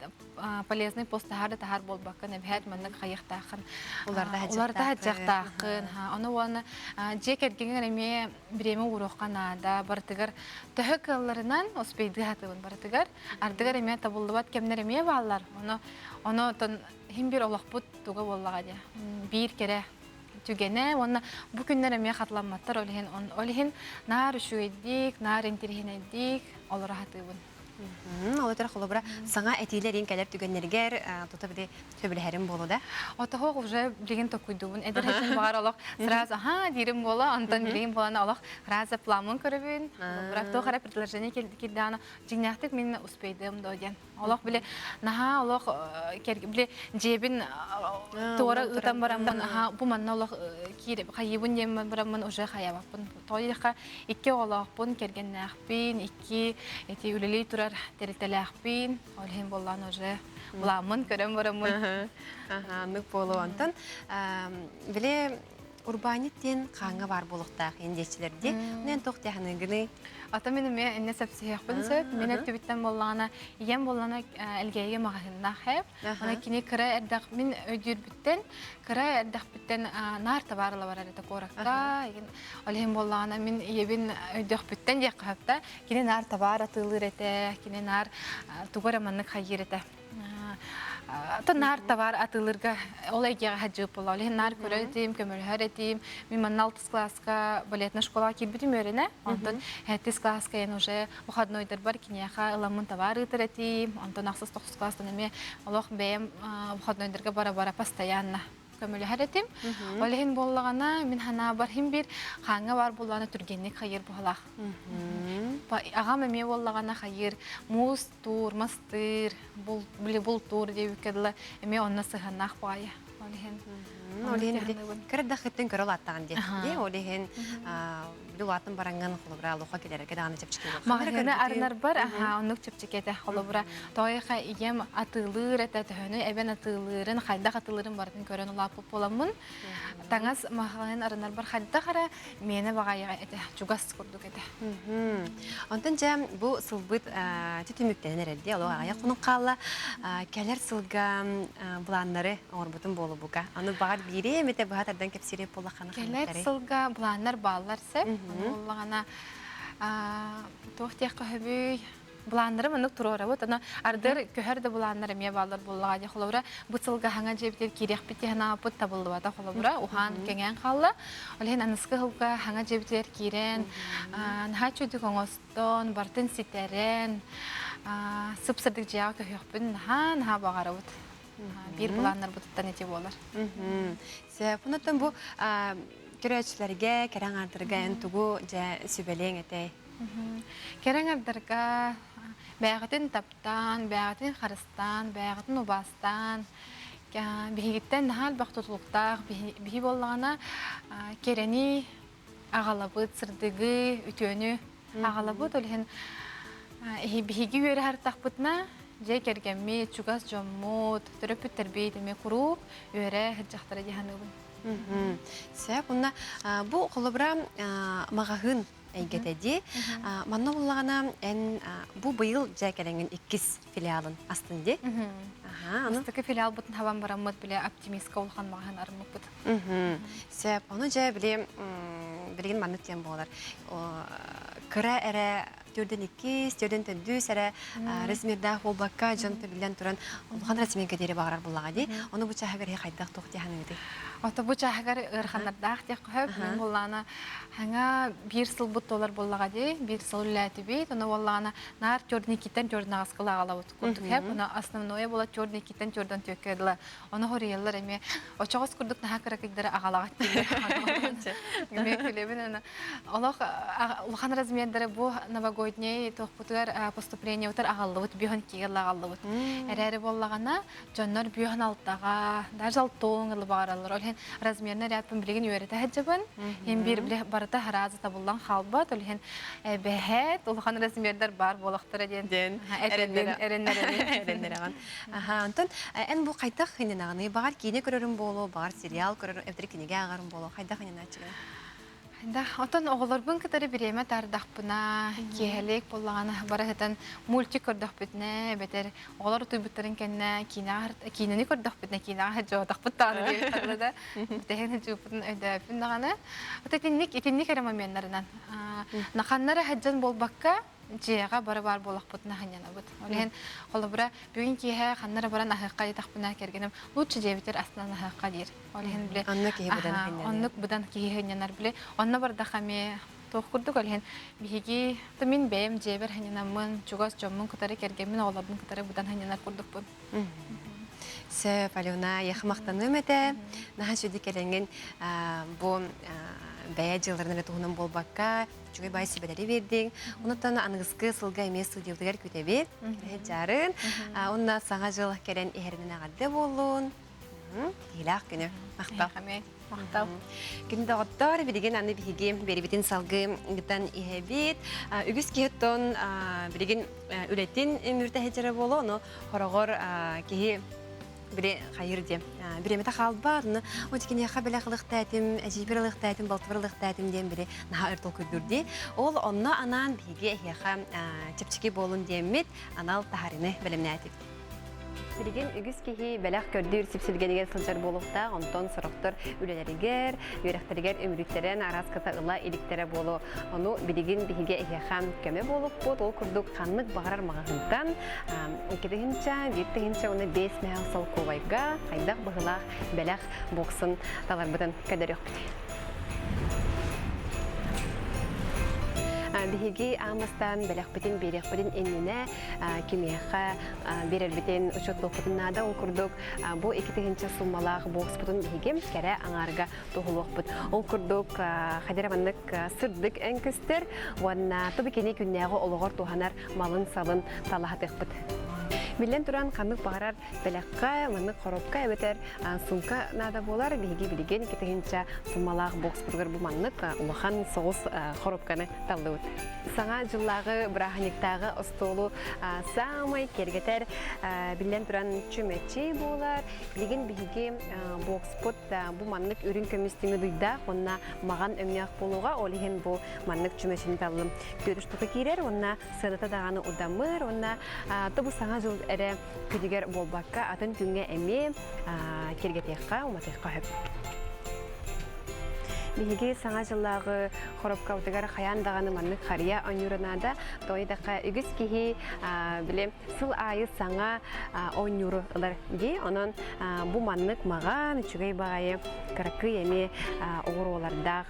полезный пост таһаар да таһаар буолбаккын, эбэһээт маннык хайыахтааххын, уларда сылдьыахтааххын. Ону уонна дьиэ кэргэҥҥэр эмиэ бириэмэ ууруохха наада, барытыгар төһө кыалларынан успейдыы сатыыбын барытыгар. Ардыгар эмиэ табыллыбат кэмнэр эмиэ бааллар. Ону ону оттон иһин биир олохпут туга буоллаҕа дии. Биир кэрэ түгэнэ уонна бу күннэр эмиэ хатыламматтар ол иһин ол иһин наар үчүгэйдик, наар интириэһинэйдик олоро сатыыбын. Ол этэр холобура саҥа этиилэр кэлэр түгэннэригэр тута били сөбүлэһэрим буолуо да? Отоһуох уже билигин токуйдубун. Эдэр этим баҕар олох сразу аха диирим буола, онтон билигин буолан олох сразу пламын көрөбүн. Холобура туох эрэ предложение кирдэҕинэ дьиҥнээхтик мин успейдыам доо диэн. Олох били наһаа олох били дьиэбин туора ыытан бараммын аха бу манна олох киир хайыыбын диэн бараммын уже хайабаппын. Тоҕо икки оҕолоохпун, кэргэннээхпин, икки эти үлэлии турар тэрилтэлээхпин. Ол иһин буоллаан уже буламмын көрөн бараммын. Аха, буолуо. Онтон били урбаанньыт диэн хааҥҥа баар буолуохтаах индиэччилэр дии. Онон туох диэханыгыный? Ата мин эмиэ инне сөпсөһүөхпүн сөп. Мин өттүбүттэн буоллаҕына, ийэм буоллаҕына Элгээйигэ маҕаһыыннаах хэп. Аны кини кыра эрдэх мин өйдүүрбүттэн кыра эрдэхпиттэн наар табаарыла барар этэ куоракка. Ол иһин буоллаҕына мин ийэбин өйдүөхпүттэн диэххэ сөп да. Кини наар табаар атыылыыр этэ, кини наар тугу эрэ маннык хайыыр этэ. Ата наар товар атыылырга ол эйгэҕэ хаджыып буолла. Ол иһин наар көрөр этим, көмөлөһөр этим. Мин манна алтыс класска балетная школаҕа киирбитим үөрэнэ. Онтон сэттис класска эн уже выходнойдарбар киниэхэ ыламмын товар ыытар этим. Онтон ахсыс тохсус класстан эмиэ олох бэйэм выходнойдарга бара-бара постоянно көмөлөһөр этим. Ол иһин буоллаҕына, мин санаабар иһин биир хааҥҥа баар буоллаҕына түргэнник хайыыр быһалаах. Аҕам эмиэ буоллаҕына хайыыр муус туур, мастыыр, били бултуур диэбиккэ дылы эмиэ онно сыһыаннаах баҕайы. Ол иһин Ол иһин кырдахыттан көрө улааттаҕын диэ. Ол иһин били улааттан бараҥҥын холобура лоха кэлэргэ даҕаны чэпчэки буолар. Маҕаһыыны арынарбар аха оннук чэпчэки этэ. Холобура тоойха ийэм атыылыыр этэ төһөнү эбэн атыылыырын, хайдах атыылыырын барытын көрөн улааппыт буоламмын таҥас маҕаһыын арынарбар хайдах эрэ миэнэ баҕайы этэ, чугас курдук этэ. Онтон дьэ бу сылбыт түмүктэнэн эрэр дии, олох аҕыйах хонук хаалла. Кэлэр сылга былааннары оҥорбутум буолубука. Аны баҕар биири эмитэ быһа тардан кэпсиир буоллаххына Кэлэр сылга былааннар бааллар сөп. Буоллаҕына туох диэххэ сөбүй? Былааннары маннык туруорабыт. Аны ардыр көһөр да былааннар эмиэ бааллар буоллаҕа дии. Холобура, бу сылга хаҥа дьиэбитигэр киириэхпит диэн ааппыт табыллыбата. Холобура, уһаан кэҥээн хаалла. Ол иһин аныскы сылга хаҥа дьиэбитигэр киирэн, наһаа үчүгдүк оҥостон, барытын ситэрэн, сып-сырдык дьиэҕэ көһүөхпүн наһаа наһаа баҕарабыт. Биир былааннарбытыттан ити буолар. Сөп. Онтон бу көрөөччүлэргэ, кэрэ аҥаардарга эн тугу дьэ сүбэлиэҥ этэй? Кэрэ аҥардарга бэйэҕитин таптаан, бэйэҕитин харыстаан, бэйэҕитин убаастаан, биһигиттэн наһаа элбэх тутулуктаах биһи буоллаҕына кэрэни аҕалабыт, сырдыгы, үтүөнү аҕалабыт. Ол иһин биһиги үөрэ сырыттахпытына дьиэ кэргэммит, чугас дьоммут, төрөппүттэрбит эмиэ куруук үөрэ сылдьахтара дии саныыбын. Сөп. Уонна бу холобура маҕаһыын эйгэтэ дии. Манна буллаҕына эн бу быйыл дьэ кэлэҥҥин иккис филиалын астын дии. Бастакы филиалбытын хабан бараммыт бile оптимистка улахан маҕаһын арыммыппыт. Сөп. Ону дьэ били билигин маннык диэн буолар. Кыра эрэ төрдөн иккис, төрдөн төрдүс эрэ размердаах буолбакка дьон биллэн туран улахан размерга диэри баҕарар буллаҕа дии. Ону бу чааһыгар хайдах туох дии саныыгытый? Ото бу чааһыгар ыараханнардаах диэххэ сөп. Мин буоллаҕына Хаҥа биир сылбыт туолар буоллаҕа дии, биир сыл үлэлээтибит, ону буоллаҕына наар черникиттэн чернаҕаска ылаҕалабыт курдук хэп, ону основное буола черникиттэн чердон түөккэ дылы, ону хоруйаллар эмиэ очоҕос курдук наһаа кыракыйдары аҕалаҕат дииллэр. Эмиэ күлэбин аны олох улахан размердары бу новогодний туохпутугар поступлениебытыгар аҕаллыбыт, бүһөн кигэл аҕаллыбыт. Эрээри буоллаҕына дьоннор бүөһүн алтаҕа, даже алтуоҥ ылы баҕараллар. Ол иһин размерный рядпын билигин үөрэтэ сылдьабын. Иһин биир бile барыта хараазы табыллан хаалбат. Ол иһин эбэһээт улахан размердар баар буолахтара диэн диэн эрэннэрэбин. Эрэннэрэҕин. Аха, онтон эн бу хайдах хыннанаҕыный? Баҕар киинэ көрөрүм буолуо, баҕар сериал көрөрүм, эбэтэр кинигэ ааҕарым буолуо. Хайдах хыннанааччыгын? Да, отон оҕолорбун кытары бириэмэ таардахпына, киэһэлик буоллаҕына бары сытан мультик көрдөхпүтүнэ, эбэтэр оҕолор утуйбуттарын кэннэ киинэҕэ киинэни көрдөхпүтүнэ киинэҕэ сылдьыбатахпыт даҕаны диэбиттэрэ да, бүтэһин сылдьыбыппытын өйдөөбүппүн даҕаны. Вот итинник итинник эрэ моменнарынан. Ханна эрэ сылдьан буолбакка, дьиэҕэ бары баар буолахпытына сынньанабыт. Ол иһин холобура бүгүн киэһэ ханна эрэ баран аһыахха диэтэхпинэ кэргэним лучше дьиэбитигэр астынан аһыахха диир. Ол иһин бile Онно киһи быдан сынньанар. Оннук быдан киһи сынньанар бile онно бардахха эмиэ туох курдук ол иһин биһиги мин бэйэм дьиэбэр сынньанаммын, чугас дьоммун кытары кэргэммин, оҕолорбун кытары быдан сынньанар курдукпун. Сөп, Алена, яха махтаныам этэ. Наһаа сүдү кэлэҥҥин бу бэйэ дьылларын эрэ туһунан буолбакка, үчүгэй баай сүбэлэри биэрдиҥ. Онуттан аныгыскы сылга эмиэ студиябытыгар күтэбит. Дьарын. Онна саҥа дьыл кэлэн иһэринэн эҕэрдэ буоллун. Киһилээх күнү. Махтал. Махтал. Күн доҕоттор, билигин аны биһиги биэрибитин салгыы ыытан иһэбит. Үгүс киһи оттон билигин үлэтин мүртэһичэрэ буолуо, ону хороҕор киһи били хайыр диэн бириэмэтэ хаалбат, ону вот киниэхэ бэлэх ылыахтаатым, эдьиийбэр ылыахтаатым, балтыбар ылыахтаатым диэн били наһаа өр толкуйдуур дии. Ол онно анаан биһиги эһиэхэ чэпчэки буолун диэммит анал таһарыны бэлэмнээтибит. Билигин үгүс киһи бэлэх көрдүүр сүпсүлгэнигэр сылдьар буолуохтаах, онтон сорохтор үлэлэригэр, үөрэхтэригэр үмүрүттэрэн араас кыта ыла иликтэрэ буолуо. Ону билигин биһиги эһиэхэ көмө буолукпут. Ол курдук ханнык баҕарар маҕаһыынтан 2 тыһыынча, 1 тыһыынча уонна 5 мөһөөх солкуобайга хайдах быһыылаах бэлэх боксын таларбытын көрдөрүөхпүт. Биһиги аамастан бэлэхпитин биэриэхпитин иннинэ кимиэхэ биэрэрбитин учуоттуохпутун наада. Ол курдук бу 2 тыһыынча суммалаах бокспутун биһиги кэрэ аҥаарга туһулуохпут. Ол курдук хадера маннык сырдык өҥ көстөр уонна тубу кини күннээҕи олоҕор туһанар малын-салын талаһатыахпыт. Биллэн туран, ханнык баҕарар бэлэххэ, маннык коробка эбэтэр сумка наада буолар. Биһиги билигин 2 тыһыынча суммалаах бокспутугар бу маннык улахан соҕус коробканы таллыбыт. Саҥа дьыллааҕы бырааһынньыктааҕы остуолу саамай киэргэтэр, биллэн туран, чүмэчи буолар. Билигин биһиги бокспут бу маннык үрүҥ көмүс дуйдаах уонна маҕан өҥнөөх буолуоҕа. Ол иһин бу маннык чүмэчини таллым. Түөрт штука киирэр уонна сыаната даҕаны удамыр уонна тобу саҥа дьыл эрэ күнүгэр буолбакка атын күҥҥэ эмиэ киэргэтиэххэ, уматыахха сөп. Биһиги саҥа дьыллааҕы хоропкабытыгар хайаан даҕаны маннык харыйа оонньуура наада. Тоҕо үгүс киһи били сыл аайы саҥа оонньууру ылар дии. Онон бу маннык маҕан, үчүгэй баҕайы кыракый эмиэ оҕуруолардаах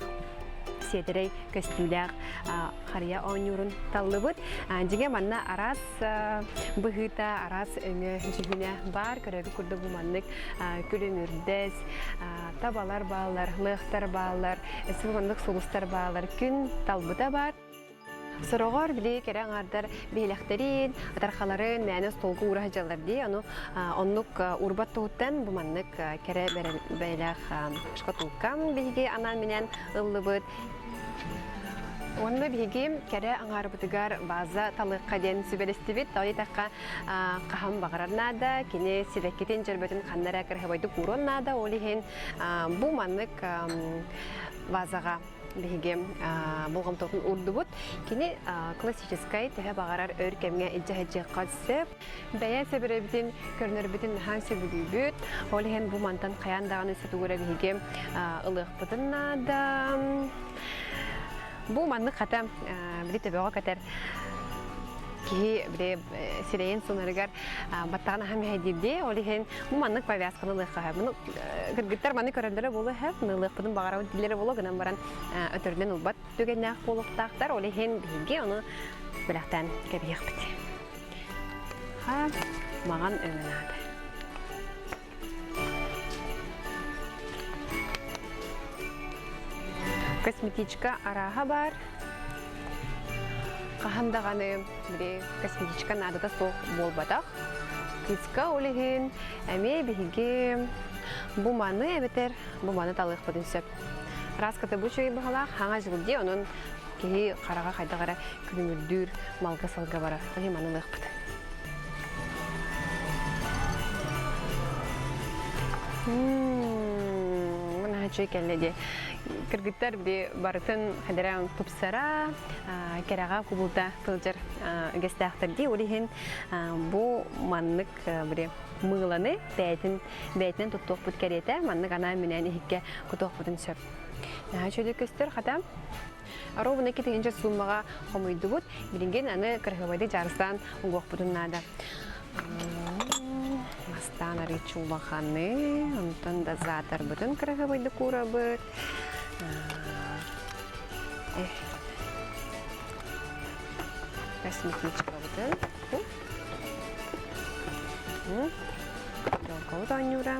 сиэдэрэй көстүүлээх харыйа оонньуурун таллыбыт. Дьиҥэ манна араас быһыыта, араас өҥө дьүһүнэ баар. Көрөргө курдук бу маннык күлүмүрдэс, табалар бааллар, лыахтар бааллар, өссө маннык сулустар бааллар. Күн талбыта баар. Сороҕор били кэрэ аҥаардар биһилэхтэрин, ытархаларын мээнэ остуолга уура сылдьаллар дии. Ону оннук уурбат туһуттан бу маннык кэрэ бэйэлээх шкатулкам биһиги анаан-минээн ыллыбыт. Уонна биһиги кэрэ аҥаарбытыгар база талыахха диэн сүбэлэстибит. Тоҕо диэтэххэ, хаһан баҕарар наада, кини сибэккитин дьөрбөтүн ханна эрэ кыраһыбайдык ууруон наада. Ол иһин бу маннык вазаҕа биһиги болҕомтотун уурдубут. Кини классическай, төһө баҕарар өр кэмҥэ илдьэ сылдьыахха сөп. Бэйэ сэбирэбитин, көрүнэрбитин наһаа сөбүлүүбүт. Ол иһин бу мантан хайаан даҕаны сытыгыра биһиги ылыахпытын наада. Бу маннык хата били төбөҕө кэтэр киһи били сирэйин сунарыгар баттаҕын аһа мэһэйдиирдии. Ол иһин бу маннык повязканы ылыахха сөп. Муну кыргыттар маны көрөллөрө буолуо сөп, ылыахпытын баҕарабыт дииллэрэ буолуо гынан баран өтөрүнэн ылбат түгэннээх буолуохтаахтар. Ол иһин биһиги ону бэлэхтээн кэбиһиэхпит. Ха, маҕан өҥө наада. Косметичка арааһа баар. Хаһан даҕаны били косметичка наадата суох буолбатах. Кыыска ол иһин эмиэ биһиги бу маны эбэтэр бу маны талыахпытын сөп. Раската бу үчүгэй баһалаах хаҥа дьылдьи, онон киһи хараҕа хайдах эрэ күлүмүрдүүр малга-салга барар. Ол иһин маны ылыахпыт. Наһаа үчүгэй кэллэ дии. Кыргыттар били барытын хадара тупсара, кэрэҕэ кубулта сылдьар үгэстээхтэр дии. Ол иһин бу маннык били мыыланы бэйэтин бэйэтинэн туттуохпут кэриэтэ маннык анаан-минээн иһиккэ кутуохпутун сөп. Наһаа үчүгэй көстөр хата. Ровно 2 тыһыынча сууммаҕа хомуйдубут. Билигин аны кырыһыбайды дьаарыстаан угуохпутун наада. Бастаан арыыччы улаханы, онтон дозаторбытын кырыһыбайды куурабыт. Косметичкабытын. Елкабыт оонньуура.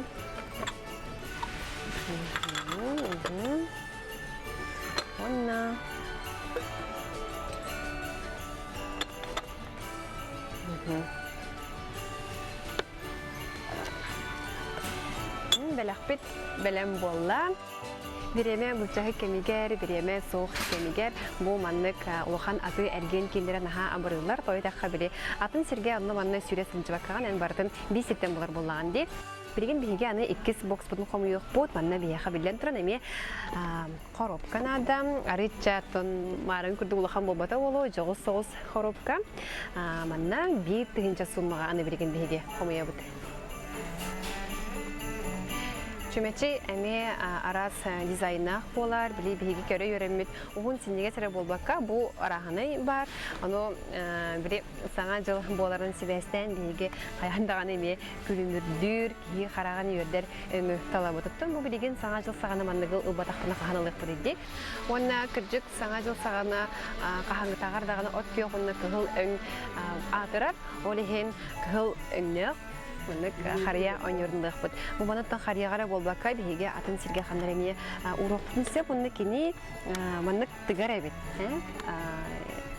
Уонна бэлэхпит бэлэм буолла. Бириэмэ былдьаһык кэмигэр, бириэмэ суох кэмигэр бу маннык улахан атыы эргиэн кииннэрэ наһаа абырыыллар. Тоҕо диэтэххэ, били атын сиргэ онно-манна сүүрэ сылдьыбаккаҕын эн барытын биир сиртэн булар буоллаҕын дии. Билигин биһиги аны иккис бокспутун хомуйуохпут. Манна биһиэхэ биллэн туран эмиэ коробка наада. Арыычча оттон маарын курдук улахан буолбата буолуо, дьоҕус соҕус коробка. Манна 1000 суммаҕа аны билигин биһиги хомуйабыт. Чүмэчи эмиэ араас дизайнаах буолар. Били биһиги көрө үөрэммит уһун синньигэс эрэ буолбакка, бу арааһынай баар. Ону били саҥа дьыл буоларын сибээстээн биһиги хайаан даҕаны эмиэ күлүмүрдүүр, киһи хараҕын үөрдэр өҥү талабытыттан бу билигин саҥа дьыл саҕана манныгы ылбатахпына хаһан ылыахпыт дии. Уонна кырдьык саҥа дьыл саҕана хаһааҥҥытааҕар даҕаны от күөх уонна кыһыл өҥ аатырар. Ол иһин кыһыл өҥнөөх маннык харыйа оонньуурунлыахпыт. Бу манаттан харыйаҕа эрэ буолбакка биһиги атын сиргэ ханна эрэ эмиэ ууруохпутун сөп. Уонна кини маннык тыгар эбит.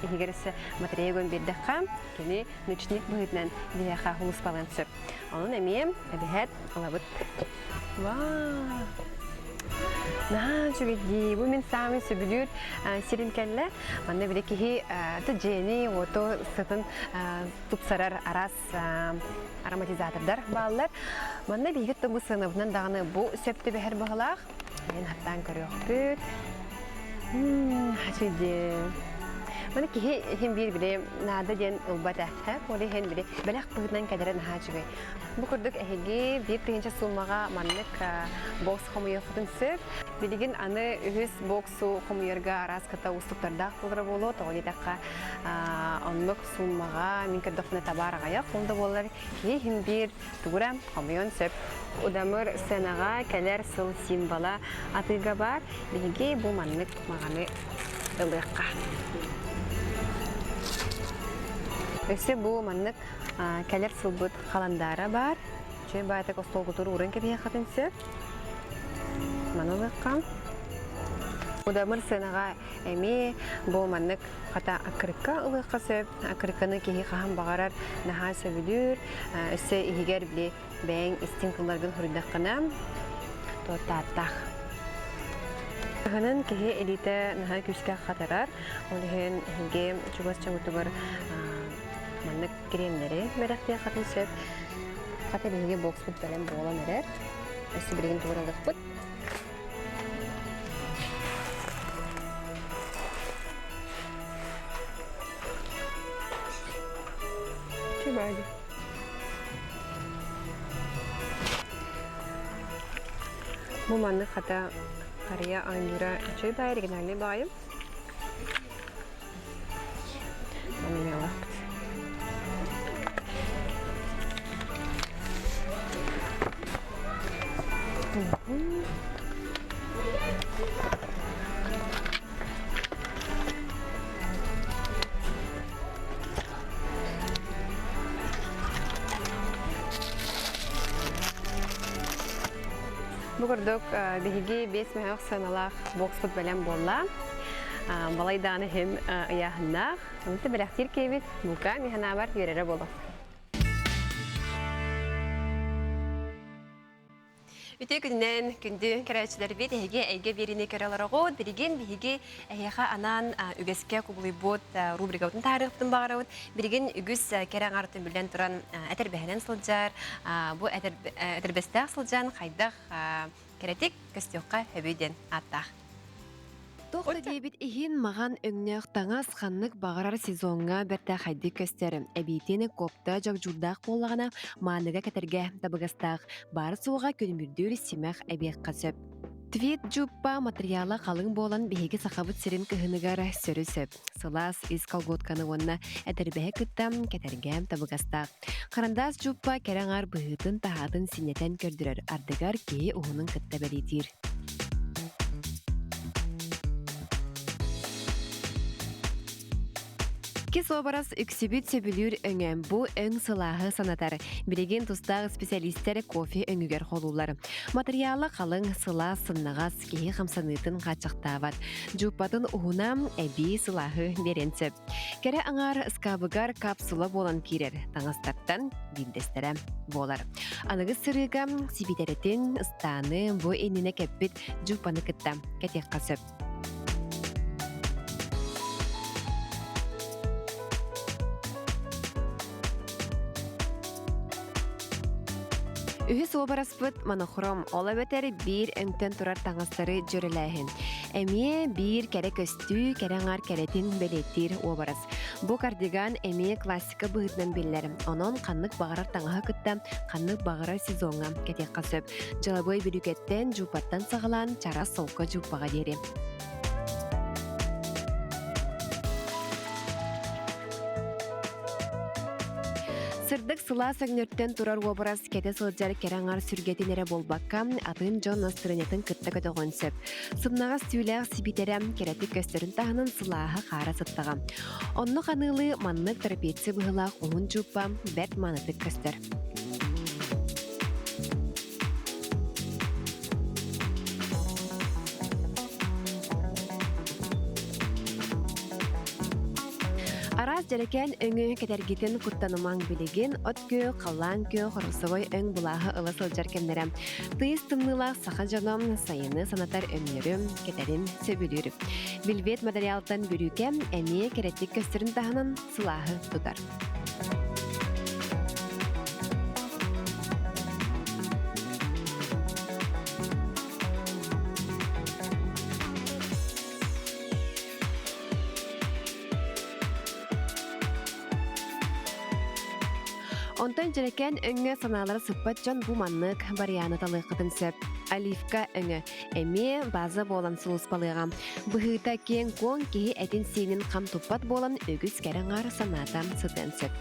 Иһигэр өссө батарея өгөн биэрдэххэ, кини ночник быһыытынан биһиэхэ улуспалыан сөп. Онон эмиэ эбэһээт ылабыт. Вау! Наһаа үчүгэй дии. Бу мин саамай сөбүлүүр сирим кэллэ. Манна били киһи дьиэни, уоту сытын тупсарар араас ароматизатордар бааллар. Манна биһиги бу сыанабытынан даҕаны бу сөп түбэһэр быһылаах. Мен хаттаан көрүөхпүт. Үчүгэй. Маны киһи иһин биир били наада диэн ылбат ээ. Ол иһин били бэлэх быһыытынан кэлэрэ наһаа үчүгэй. Бу курдук эһиги 1000 суумаҕа маннык бокс хомуйуоххутун сөп. Билигин аны үһүс боксу хомуйарга араас кыта уустуктардаах буолара буолуо. Тоҕо диэтэххэ, оннук суумаҕа мин көрдөхпүнэ табаар аҕыйах. Ол да буоллар киһи иһин биир тугура хомуйуон сөп. Удамыр сценаҕа кэлэр сыл символа атыыга баар. Биһиги бу маннык маҕаны ылыахха. Өссө бу маннык кэлэр сылбыт халандаара баар. Үчүгэй баайтак остуолгутугар ууран кэбиһиэххитин сөп. Маны ылыахха. Удамыр сыанаҕа эмиэ бу маннык хата аккырыкка ылыахха сөп. Аккырыкканы киһи хаһан баҕарар наһаа сөбүлүүр. Өссө иһигэр били бэйэҥ истиҥ тылларгын суруйдаххына туоттааттаах. Кыһынын киһи илиитэ наһаа күүскэ хатарар. Ол иһин эһиги чугас дьоҥутугар маннык кремнэри бэлэхтиэххитин сөп. Хата биһиги бокспут бэлэм буолан эрэр. Өссө билигин тугу ылыахпыт. Чубади. Бу маннык хата харыйа оонньуура үчүгэй баай оригинальный баайым. Маны Бу курдук биһиги биэс мөһөх сыаналаах бокспут бэлэм буолла. Балайдаан иһин ыйааһыннаах. Онто бэлэхтиир киэбит бука миһанаабар үөрэрэ буолуо. Үтүө күнүнэн күндү көрөөччүлэрбит, эһиги эйгэ биэриини көрө олороҕут. Билигин биһиги эһиэхэ анаан үгэскэ кубулуйбут рубрикабытын таһаарыахпытын баҕарабыт. Билигин үгүс кэрэ аҥаар түмүллэн туран этэрбэһинэн сылдьар, бу этэрбэстээх сылдьан хайдах кэрэтик көстүөххэ сөбүй диэн ааттаах. Туох да диэбит иһин, маҕан өҥнөөх таҥас ханнык баҕарар сезоҥҥа бэртээхэйдик көстөр. Эбиитин куопта дьогдьуурдаах буоллаҕына, мааныга кэтэргэ табыгастаах, баар-суоҕа күлүмүрдүүр симэх эбиэххэ сөп. Твит дьууппа матырыйаала халыҥ буолан биһиги Сахабыт сирин кыһыныгар сөрү-сөп. Сылаас ис колготканы уонна этэрбэһи кытта кэтэргэ табыгастаах. Харандаас дьууппа кэрэ аҥаар быһыытын-таһаатын синньэтэн көрдөрөр, ардыгар киһи уһунун кытта бэлиэтиир. Иккис уобарас үксүбүт сөбүлүүр өҥө. Бу өҥ сылааһы санатар. Билигин тустаах исписэлиистэр кофе өҥүгэр холууллар. Матырыйаала халыҥ, сылаас, сымнаҕас, киһи хамсаныытын хааччахтаабат. Дьууппатын уһуна эбии сылааһы биэриэн сөп. Кэрэ аҥаар ыскаабыгар капсула буолан киирэр таҥастартан биирдэстэрэ буолар. Аныгы сырыыга сибиитэрэтин, ыстааны бу иннинэ кэппит дьууппаны кытта кэтиэххэ сөп. Үһүс уобараспыт монохром, ол эбэтэр биир өҥтөн турар таҥастары дьүөрэлээһин. Эмиэ биир кэрэ көстүү, кэрэ аҥаар кэрэтин бэлиэтиир уобарас. Бу кардиган эмиэ классика быһыытынан биллэр. Онон ханнык баҕарар таҥаһы кытта ханнык баҕарар сезоҥҥа кэтиэххэ сөп. Дьылабыай бүрүүкэттэн, дьууппаттан саҕалаан чараас солко дьууппаҕа диэри. Сырдык сылаас өҥнөртөн турар уобарас кэтэ сылдьар кэрэ аҥар сүргэтин эрэ буолбакка, атын дьон настырыанньатын кытта көтөҕүөн сөп. Сымнаҕас түүлээх сибитэрэ кэрэтик көстөрүн таһынан сылааһа хаара сыттаҕа. Онно ханыылыы маннык трапеция быһыылаах уһун дьууппа бэрт маанытык көстөр. Араас дьэрэкээн өҥү кэтэргитин куттанымаҥ билигин от күөх, халлаан күөх, розовай өҥ былааһы ыла сылдьар кэмнэрэ. Тыйыс тымныылаах саха дьоно сайыны санатар өҥнөрү кэтэрин сөбүлүүр. Вельвет материалтан бүрүүкэ эмиэ кэрэтик көстөрүн таһынан сылааһы тутар. Онтон дьэрэкээн өҥҥө санаалара сыппат дьон бу маннык барыйааны талыаххытын сөп. Оливка өҥө эмиэ база буолан сулууспалыаҕа. Быһыыта киэҥ-куоҥ киһи этин-сиинин хам туппат буолан үгүс кэрэ аҥаар санаата сытыан сөп.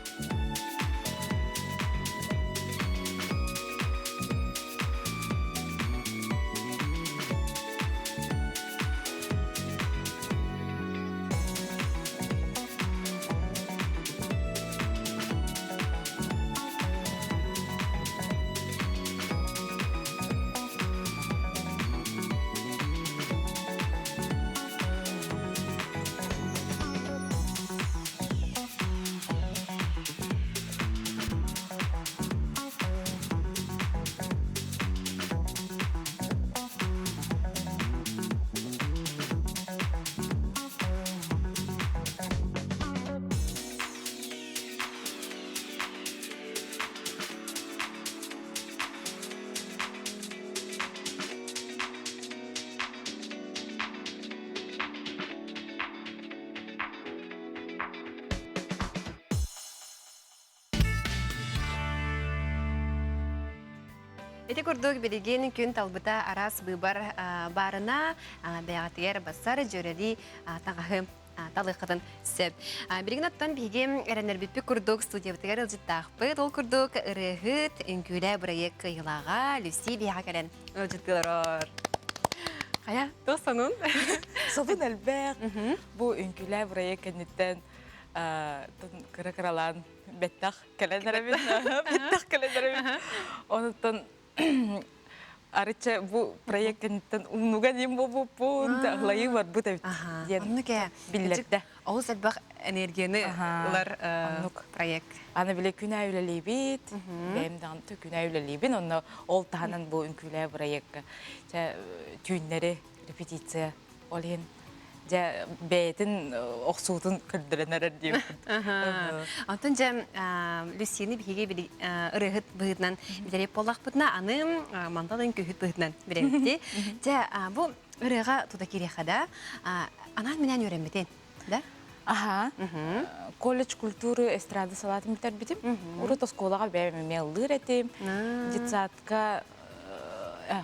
Ити курдук билигин күн талбыта араас быыбар баарына бэйэҕитигэр бассар дьүөрэлии таҥаһы талыаххытын сөп. Билигин оттон биһиги эрэннэрбиппит курдук студиябытыгар ыалдьыттаахпыт. Ол курдук ырыаһыт, үҥкүүлээ бырайыак кыайыылааҕа Люси биһиэхэ кэлэн ыалдьыттыылар. Хайа, туох сонун? Сонун элбэх. Бу үҥкүүлээ бырайыак кэнниттэн кыра-кыралаан бэттэх кэлэн эрэбин. Бэттэх кэлэн эрэбин. Онуттан арыча бу проект кэнниттэн умнуга диэн буолбуппун лайыы барбыт эбит диэн Оннук ээ. биллэрдэ. Олус элбэх энергияны ылар Оннук. проект. Аны били күн аайы үлэлиибит, бэйэм даҕаны күн аайы үлэлиибин, онно ол таһынан бу үҥкүүлээ проекка түүннэри репетиция Ол иһин дьэ бэйэтин охсуутун көрдөрөн эрэр диэбиппин. Онтон дьэ Люсины биһиги ырыаһыт быһыытынан билэриэп буоллахпытына, аны мантан үҥкүүһүт быһыытынан билэбит. Дьэ бу ырыаҕа тута киириэххэ да, анаан минээн үөрэммитин, да? Аха. Колледж культуры эстрада салаатын бүтэрбитим. Урут оскуолаҕа бэйэм эмиэ ыллыыр этим. Детсадка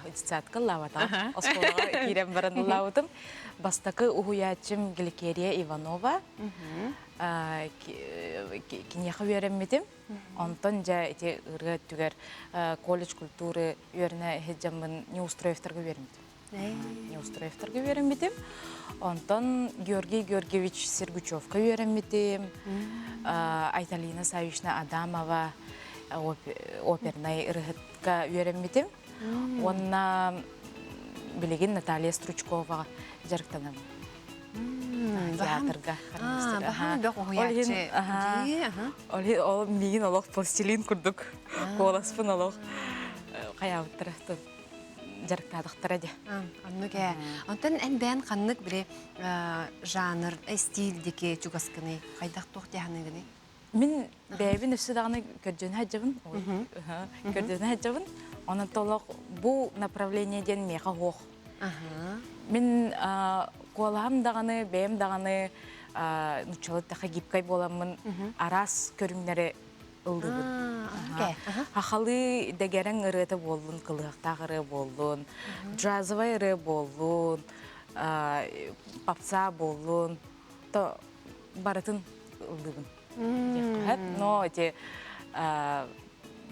детсадка ыллаабатаҕым. Оскуолаҕа киирэн баран ыллаабытым. Бастакы уһуйааччым Гликерия Иванова. Киниэхэ үөрэммитим. Онтон дьэ ити ырыа өттүгэр колледж культуры үөрэнэ иһит Неустроевтарга үөрэммитим. Неустроевтарга үөрэммитим. Онтон Георгий Георгиевич Сергучевка үөрэммитим. Айталина Савична Адамова опернай ырыһытка үөрэммитим. Уонна билигин Наталья Стручковаҕа дьарыктанабын. Театрга. Ол миигин олох пластилин курдук куоласпын олох хайаабыттара дьарыктаатахтара дии. Оннук ээ. Онтон эн бэйэн ханнык били жанр, стиль диэки чугаскыный? Хайдах туох дии Мин бэйэбин өссө даҕаны көрдьүөнэ сылдьабын. Көрдьүөнэ сылдьабын. Онон толох бу направление диэн миэхэ суох. Мин куолаһым даҕаны, бэйэм даҕаны нуччалыы таха гибкай буоламмын араас көрүҥнэри ыллыыбын. Хахалыы дэгэрэҥ ырыата буоллун, кылыһахтаах ырыа буоллун, джазовай ырыа буоллун, попса буоллун, то барытын ыллыыбын. Но эти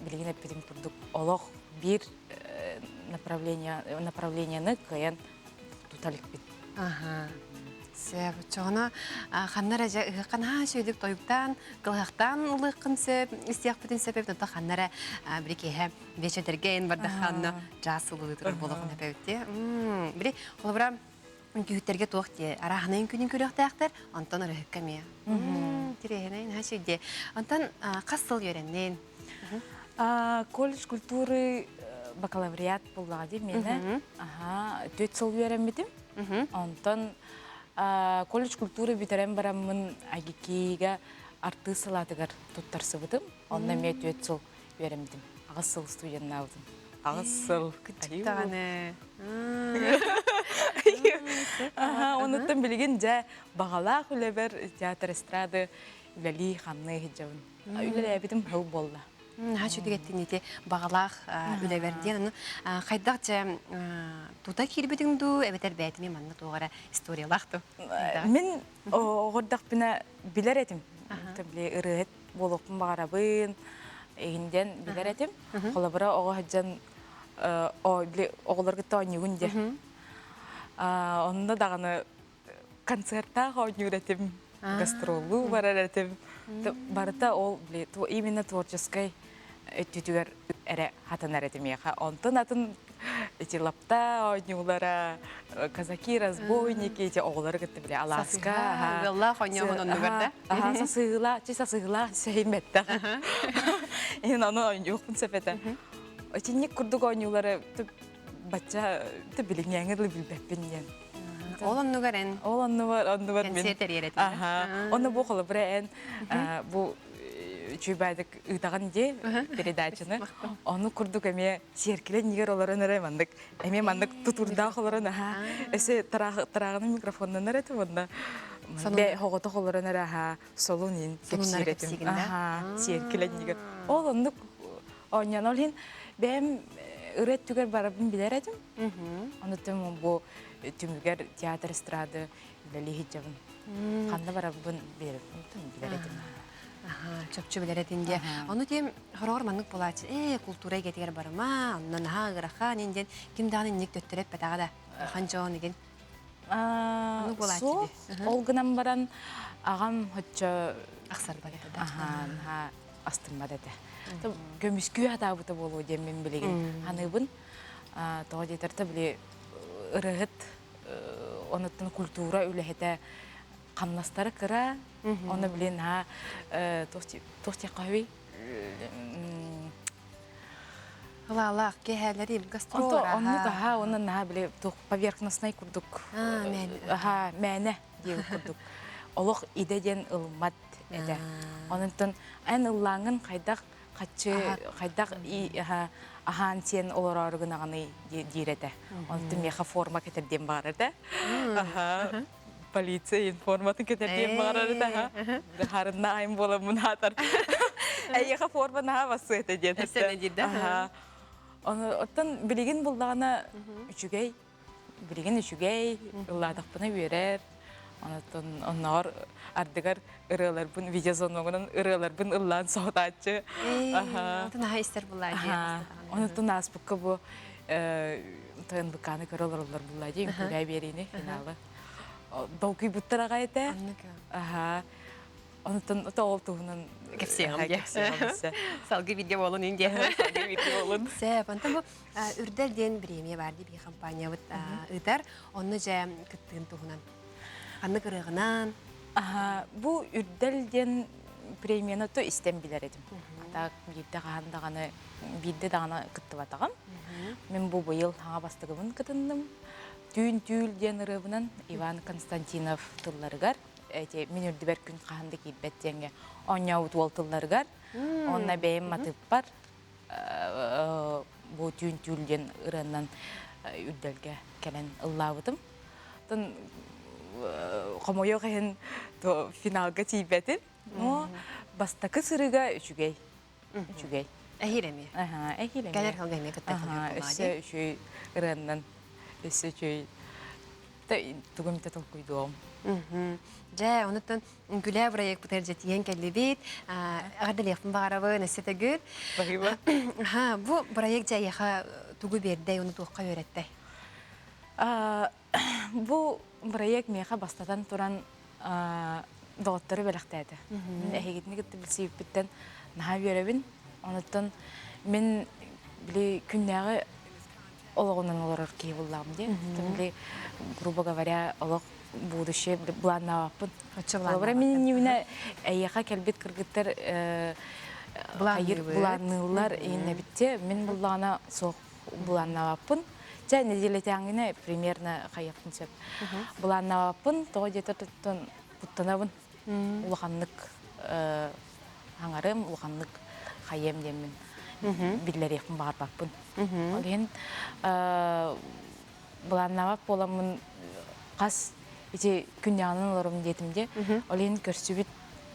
билигин эппитим курдук олох биир направление направлениены кыайан тута иликпит. Сөп. Оччоҕуна ханна эрэ дьэ ыһыахха наһаа үчүгэйдик тойуктаан, кылыһахтаан ылыаххын сөп, истиэхпитин сөп эбит. Онтон ханна эрэ били киэһэ биэчэрдэргэ эн бардахханна джаз ылыытыгар буолуоххун эбит дии. Били холобура үҥкүүһүттэргэ туох диэ арааһынай үҥкүүнүн көрүөхтээхтэр, онтон ырыһыкка эмиэ. Тирэһинэй наһаа үчүгэй дии. Онтон хас сыл үөрэннин? Колледж культуры бакалавриат буллаҕа дии миэнэ. Аха, 4 сыл үөрэммитим. Онтон колледж культуры бүтэрэн бараммын АГИКИга артыыс салаатыгар туттарсыбытым. Онно эмиэ 4 сыл үөрэммитим. 8 сыл студеннаабытым. 8 сыл. Даҕаны. Онуттан билигин дьэ баҕалаах үлэбэр театр эстрады үлэлии хамныы сылдьабын. Үлэлээбитим сыл буолла. Наһаа үчүгэй эттин ити баҕалаах үлэбэр диэн. Аны хайдах дьэ тута киирбитиҥ дуу, эбэтэр бэйэтими манна туох эрэ историялаах дуу? Мин оҕордохпуна билэр этим. Били ырыаһыт буолуохпун баҕарабын, игин диэн билэр этим. Холобура оҕо сылдьан били оҕолорго оонньуугун диэ. Онно даҕаны концертаах оонньуур этим, гастроллуу барар этим. Барыта ол именно творческой өттүтүгэр эрэ хатанар этим миэхэ. Онтон атын эти лапта оонньуулара, казаки, разбойники, эти оҕолору кытта бile алааска. Ыаллаах оонньоомун оннугар да? Сасыыла, чи сасыылаах сэймэттэх. Ин ону оонньуохпун сөп этэ. Итинник курдук оонньуулары бачча билиҥҥээҥи дылы билбэппин диэн. Ол оннугар эн Ол оннугар оннугар мин кэнсиэр тэрийэр этиҥ. Аха. Онно бу холобура эн бу үчүгэйдик ыытаҕын дии передачаны. Ону курдук эмиэ сиэркилэ иннигэр олорон эрэ маннык эмиэ маннык тутурдаах олорон аха өссө тарааҕынан микрофоннанар этим онно бэ хоҕотох олорон эрэ аха солун ин кэпсиир этим аха сиэркилэ иннигэр ол оннук оонньоон ол иһин бэйэм ырыа өттүгэр барабын билэр этим ону бу түмүгэр театр эстрады үлэлии сылдьабын ханна барарбын билэр этим чопчу билэр этин диэ ону тиэм хороҕор маннык буолааччы ээ култуура эйгэтигэр барыма онно наһаа ыарахан ин диэн ким даҕаны инник төттөрү эппэтэҕэ да улахан дьон игин Оннук буолааччы дии ол гынан баран аҕам оччо ахсарбат этэ да астыммат этэ көмүскүү сатаабыта буолуо диэммин билигин ханыыбын тоҕо диэтэр да били ырыһыт онуттан культура үлэһитэ хамнастара кыра оны билин наһаа туох диэххэ Ылаалаах киэһээлэри гастрол оннук аха онно наһаа били туох поверхностнай курдук аха мээнэ диэбит курдук олох идэ диэн ылыммат этэ онон эн ыллааҥҥын хайдах хаччы хайдах аһаан сиэн олороору гынаҕыный диир этэ онтон миэхэ форма кэтэрдиэн баҕарар этэ полиция форматын кэтэрдиэн баҕарар этэ харынна айым буоламмын аатар эйиэхэ форма наһаа бассыа этэ диэн оттон билигин буллаҕына үчүгэй билигин үчүгэй, ыллаатахпына үөрэр. Онтон оннооҕор ардыгар ырыаларбын видеозвоногунан ырыаларбын ыллаан соһутааччы. Онтон аһа истэр буллаа дии. Онтон ааспыкка бу тойон быкааны көрө олороллор буллаа дии үҥкүүлээ биэриини финалы. Долгуйбуттар аҕай этэ. Аха. Онтон ол туһунан кэпсиэҕим дии. Салгыы видео буолун ин дии. Салгыы видео буолун. Сөп. Онтон бу Үрдэл диэн бириэмийэ баар дии биһи компаниябыт ыытар. Онно дьэ кыттыын туһунан. Ханнык ырыаҕынан? Бу Үрдэл диэн премияны то истэн билэр этим. Так биирдэ хаһан даҕаны биирдэ даҕаны кыттыбатаҕым. Мин бу быйыл хаҥа бастыгыбын кытынным. Түүн түүл диэн ырыабынан Иван Константинов тылларыгар эти мин үрдүбэр күн хаһан да киирбэт диэҥҥэ оонньообут уол тылларыгар. Онно бэйэм матыыппар. бу түүн түүл диэн ырыаннан үрдэлгэ кэлэн ыллаабытым. Оттон хомойуох иһин финалга тиийбэтим. Но бастакы сырыга үчүгэй. Үчүгэй. Эһиил эмиэ. Эһиил эмиэ. Кэлэр сылга эмиэ кытта Өссө үчүгэй ырыаннан өссө үчүгэй тугу эмитэ толкуйдуом. Дьэ, онуттан үҥкүлээ бырайыакпытыгар дьэ тиийэн кэллибит. Эҕэрдэлиэхпин баҕарабын, өссө төгүл. Спасибо. Бу бырайыак дьэ эйиэхэ тугу биэрдэй, ону туохха үөрэттэй? Бу бырайыак миэхэ бастатан туран доҕоттору бэлэхтээтэ. Мин эһигитини кытта билсибиппиттэн наһаа үөрэбин. Онуттан мин били күннээҕи олоҕунан олорор киһи буллаҕым дии. Били, грубо говоря, олох будущее былааннаабаппын. Холобура, мин иннибинэ эйиэхэ кэлбит кыргыттар хайыр былаанныыллар иһиннэбитте. Мин буллаҕына суох былааннаабаппын. Чэ, нэдиэлэтээҥҥинэ примерно хайыахпын сөп. Былааннаабаппын, тоҕо диэтэр туттан куттанабын. Улаханнык хаҥарым, улаханнык хайыам диэммин биллэриэхпин баҕарбаппын. Ол иһин былааннаабат буоламмын хас ити күннээҕинэн олорум диэтим дии. Ол иһин көрсүбүт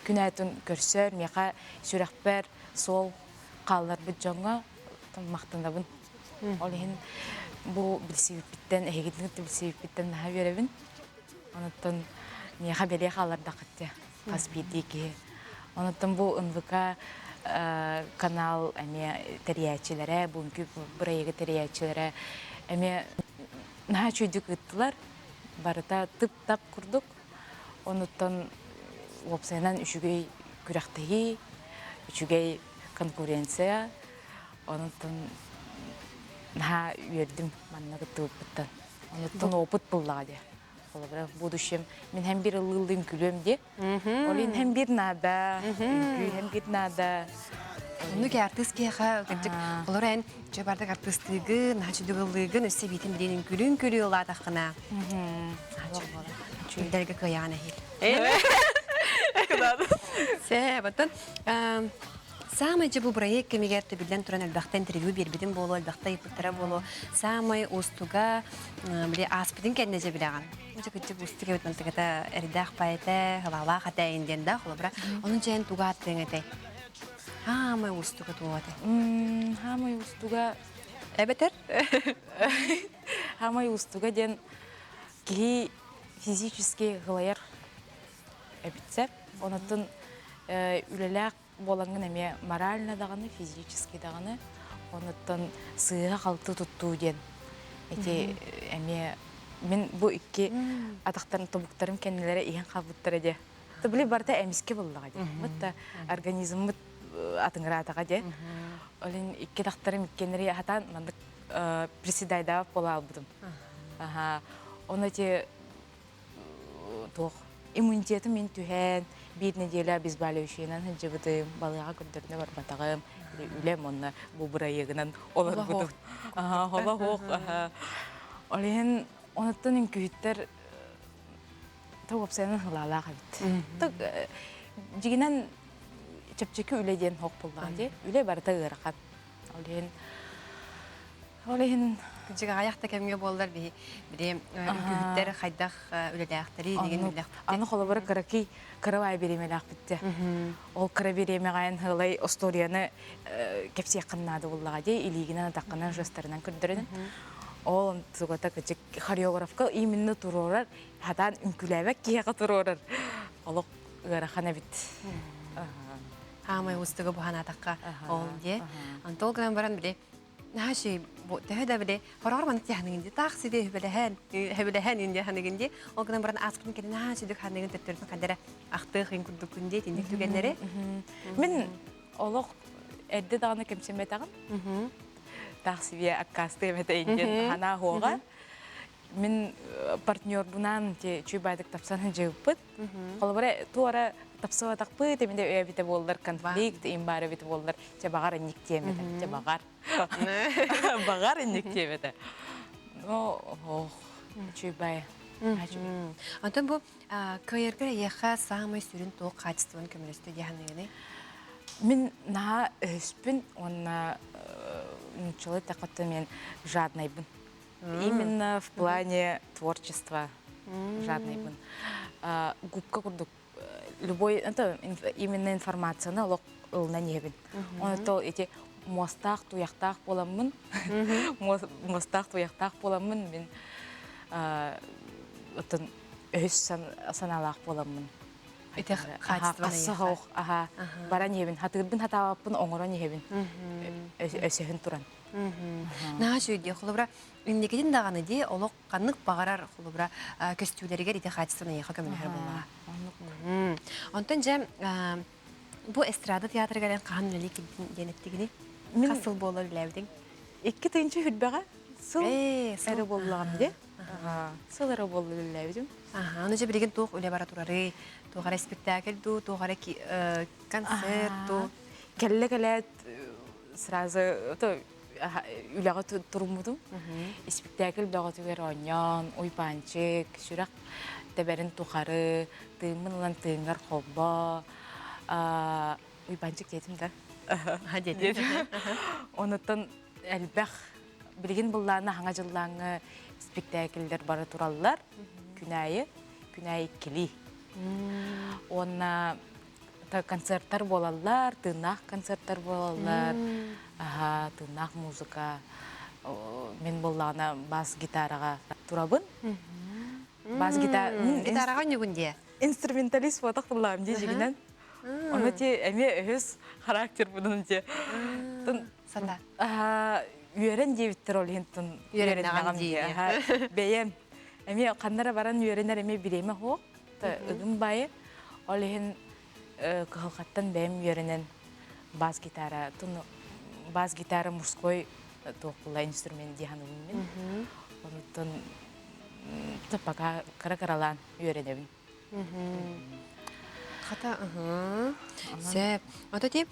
күн аайытын көрсөр, миэхэ сүрэхпэр суол хаалларбыт дьоҥҥо махтанабын. Ол иһин бу билсибиппиттэн, эһигитин кытта билсибиппиттэн наһаа үөрэбин. Онуттан миэхэ бэлиэ хааллардаххыт дии, хас биирдии киһи. Онуттан бу НВК канал эмиэ тэрийээччилэрэ, бу үҥкүү бырайыагы тэрийээччилэрэ эмиэ наһаа үчүгэйдик ыыттылар. Барыта тып-тап курдук. Онуттан уопсайынан үчүгэй күрэхтэһии, үчүгэй конкуренция. Онуттан наһаа үөрдүм манна кыттыбыппыттан. Онуттан опыт буллаҕа дии. Холобура, в будущем мин һэм бир ыллыыллыын күлүөм дии. Ол иһин һэм бир наада, үҥкүү һэм бир наада. Оннук артыыс киһиэхэ кырдьык олор эн чө бардык артыыстыыгын, наһаа чүдүк ыллыыгын, өссө биитин билиэн үҥкүүлүүн күлүү ылаатаххына. Чүлдэргэ кыайаҕын эһиил. Сэ, баттан Саамай дьэ бу бырайыак кэмигэр төбүллэн туран элбэхтэ интервью биэрбитим буолуо, элбэхтэ ыйыппыттара буолуо. Саамай уустуга, били ааспытын кэннэ дьэ билэҕин. Дьэ кырдьык уустук эбит мантыката эрдээх поэтэ, халаалаах этэйин диэн да, холобура. Онун дьээн туга ааттыаҥ этэй? Хаамай уустуга туох этэй? Хаамай уустуга Эбэтэр? Хаамай уустуга диэн киһи физически ылайар эбитсэ. Онуттан үлэлээх буолаҥҥын эмиэ морально даҕаны, физически даҕаны, онуттан сыыһа-халты туттуу диэн ити эмиэ мин бу икки атахтарын тобуктарым кэннилэрэ иһэн хаалбыттара диэ. Били барыта эмискэ буллаҕа диэ. Бытта организммыт атыҥыраатаҕа диэ. Ол иһин икки атахтарым иккиэннэри хатаан маннык приседайдаабат буола албытым. Аха. Ону эти туох иммунитетым мин түһэн биир нэдиэлэ обезболивающийынан сылдьыбытым балыаҕа көрдөрүнэ барбатаҕым үлэм уонна бу бырайыагынан олорбутум холоһуох ол иһин онуттан үҥкүүһүттэр уопсайынан хылаалаах эбит дьигинэн чэпчэки үлэ диэн хоох буоллаҕа дии үлэ барыта ыарахан Ол иһин ол иһин Кырдьык аҕыйах да кэмҥэ буоллар биһи били үҥкүүһүттэр хайдах үлэлээхтэрий диген биллэхпит. Аны холобура кыракый кыра бириэмэлээхпит дии. Ол кыра бириэмэҕэ һылай остуоруйаны кэпсиэххин наада буоллаҕа дии илиигинэн атаххынан жестарынан көрдөрөнүн. Ол тугата кычык хореографка именно туруорар хатаан үҥкүүлээбэт киһиэхэ туруорар олох ыарахан эбит. Хаамай уустуга буһанаатахха ол дии. Онтон гынан баран били наһаа үчүгэй төһө да били хороҕор маннык дии дии таах сиди хөбүлэһэн хөбүлэһэн инде ханыгын дии ол гынан баран ааспытын кэннэ наһаа үчүгэй ханыгын төттөрүтүн ханна эрэ ахтыах ин курдуккун дии итинник түгэннэри Мин олох эрдэ даҕаны кэмсэммэтэҕим. Таах сибиэ аккаастыам этэ диэн санаа хуоҕа. Мин партнербунаан чуй-баайдык тапсан сылдьыбыппыт. Холобура, туора тапсыбатахпыт, эмиэ өйөбүтэ буоллар конфликт, им баар эбит буоллар, чэ баҕар инник диэм этэ, чэ баҕар. Баҕар инник диэм этэ. Ну, ох, чуй-бай. Онтон бу кыайаргар эйиэхэ саамай сүрүн туох хаачыстыбаны көмөлөстө дии саныыгыный? Мин наһаа өһөспүн уонна нууччалыы эттэххэ мен жаднайбын. Именно в плане творчества жаднайбын. Губка курдук любой это именно информацияны олох ылынан иһэбин. Оны эти муостаах туяхтаах буоламмын муостаах туяхтаах буоламмын мин оттон өһүс санаалаах буоламмын Ити хаачыстыбаны аха баран иһэбин хатыырбын хатаабаппын оҥорон иһэбин өсөһүн туран. Наһаа үчүгэй холобура инникитин даҕаны дии олох ханнык баҕарар холобура көстүүлэригэр ити хаачыстыбаны эйиэхэ көмөлөһөр буоллаҕа. Онтон дьэ бу эстрада театрыгар эн хаһан үлэлии кэлбитин диэн эттигини? Хас сыл буолла үлэлээбитиҥ? 2 тыһыынча сүүрбэҕэ сыл эрэ буоллаҕым дии. Сыл эрэ буолла үлэлээбитим. Аха, аны дьэ билигин туох үлэ бара турарый? Туох эрэ спектакль дуу, туох эрэ концерт дуу? Кэллэ кэлээт сразу үлэҕэ туруммутум. Испиктээкил бөҕөтүгэр оонньоон, Уйбаанчык, Сүрэх тэбэрин тухары, Тыыммын ылан тыыҥҥар холбоо, Уйбаанчык диэтим да. Диэтим. Онуттан элбэх билигин быллааны хаҥа дьыллааҥҥы спектакльдэр бары тураллар. Күн аайы, күн аайы иккилии. Уонна концерттар буолаллар, тыыннаах концерттар буолаллар, аха, тыыннаах музыка. Мин буоллаҕына бас гитараҕа турабын. Бас гитара Гитараҕа ньугун диэ. Инструменталист буотах тыллаам дии дьигинэн. Ону ти эмиэ өһүс характер будун ти. Сата. Үөрэн диэбиттэр ол иһин тун үөрэннэҕим дии. Бэйэм эмиэ ханнара баран үөрэнэр эмиэ бириэмэ суох. Ыгым байы. Ол иһин кыһылхаттан бэйэм үөрэнэн бас гитара тун бас гитара мужской туох була инструмент дии саныыбын мин. Онуттан пока кыра-кыралаан үөрэнэбин. Хата, сөп. Ото ти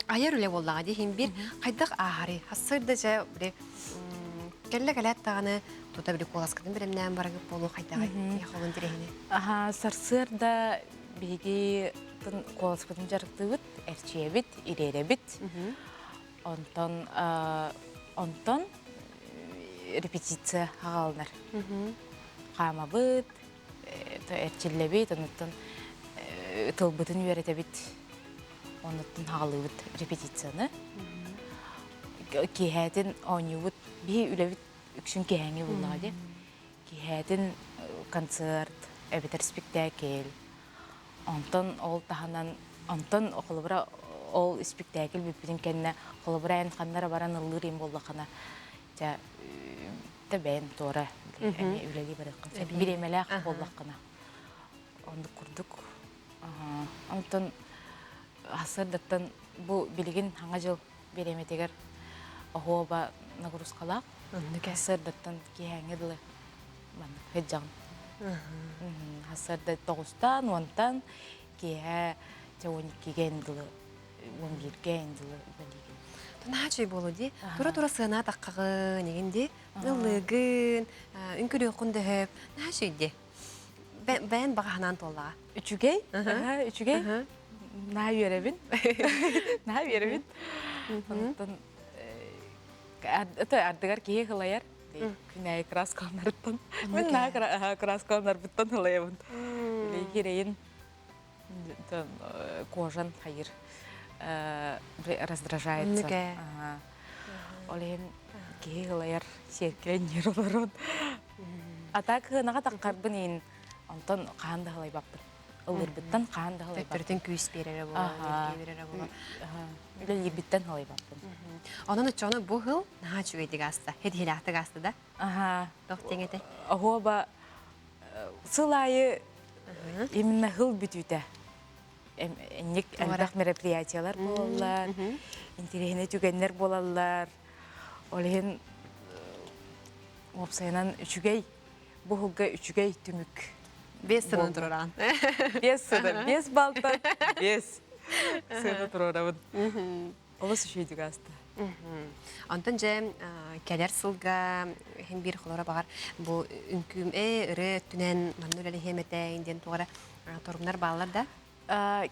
айар үлэ буоллаҕа дии иһин биир хайдах ааһарый? Хассырда дьэ били кэллэ кэлээт даҕаны тута били куоласкытын бэлэмнээн барыгыт буолуо хайдаҕый? Холун тирэһини. Аха, сарсыарда биһиги куоласпытын дьарыктыыбыт, эрчийэбит, ириэрэбит. Онтон онтон репетиция хаҕалынар. Хаамабыт, эрчиллэбит, онуттан тылбытын үөрэтэбит, онуттан хаҕалыыбыт репетицияны. Киэһээтин оонньуубут, биһи үлэбит үксүн киэһээҥҥи буллаҕа дии. Киэһээтин концерт, эбэтэр спектакль. Онтон ол таһынан, онтон холобура ол испиктээкил бүппүтүн кэннэ холобура эн ханна эрэ баран ыллыыр им буоллаххына, дьэ да бэйэм туора эмиэ үлэлии барыаххын сөп. Бириэмэлээх буоллаххына. Оннук курдук. Онтон сарсыардаттан бу билигин хаҥа дьыл бириэмэтигэр оһуоба нагрузкалаах. Сарсыардаттан киэһээҥҥэ дылы маннык сылдьаҕын. Сарсыарда 9-тан, 10-тан киэһэ дьэ 12-гэ дылы, 11-гэ дылы үлэлиигин. Наһаа үчүгэй буолуо дии. Тура-тура сыана таххаҕын, игин дии. Ыллыгын, үҥкүрүөххүн дөһөп. Наһаа үчүгэй дии. Бэйэн баҕа санаан туоллаҕа. Үчүгэй, үчүгэй. Наһаа үөрэбин. Наһаа үөрэбин. Онтон ардыгар киһи ылайар. Күнээйи краскаланарыттан. Мин наһаа краскаланарбыттан ылайабын. Хирэйин кожан хайыр раздражается. Ол иһин киһи ылайар сиэркилэ олорон. А так ыанаҕа таххарбын иин онтон хаан да ылайбаппын. Ыллырбыттан хаан да ылайбаппын. Төттөрүтүн күүс биэрэрэ буолар, биэрэрэ буолар. Үлэлиирбиттэн ылайбаппын. Онон оччоҕуна бу сыл наһаа үчүгэйдик ааста. Хэдиһилээхтик ааста да? Аха. Туох диэҥ этэй? Оһуоба сыл аайы именно сыл бүтүүтэ инник элбэх мероприятиялар буолаллар, интэриэһинэй түгэннэр буолаллар. Ол иһин уопсайынан үчүгэй, бу сылга үчүгэй түмүк. 5 сыны туруораҕын. 5 сыны, 5 балтан 5 сыны туруорабын. Олус үчүгэйдик ааста. Онтон дьэ кэлэр сылга иһин биир холоро баҕар бу үҥкүүм ээ ырыа өттүнэн манна үлэлэһиэм этэ диэн туох эрэ торумнар бааллар да?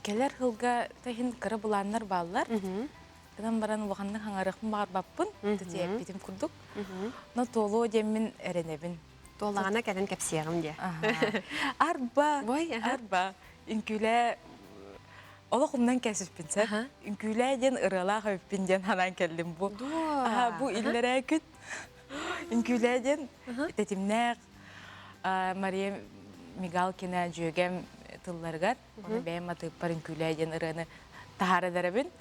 Кэлэр сылга иһин кыра былааннар бааллар. гынан баран улаханнык хаҥарыахпын баҕарбаппын. Тэтиэппитим курдук. Но туолуо диэммин эрэнэбин. Туоллаҕына кэлэн кэпсиэҕим диэ. Арба, арба, үҥкүүлээ олох умнан кэсиппин сэр. Үҥкүүлээ диэн ырыалаах эбиппин диэн санаан кэллим бу. Бу иллэрээ күн үҥкүүлээ диэн тэтимнээх Мария Мигалкина дьүөгэм тылларыгар Оны бэйэм матыыппар үҥкүүлээ диэн ырыаны таһааран эрэбин.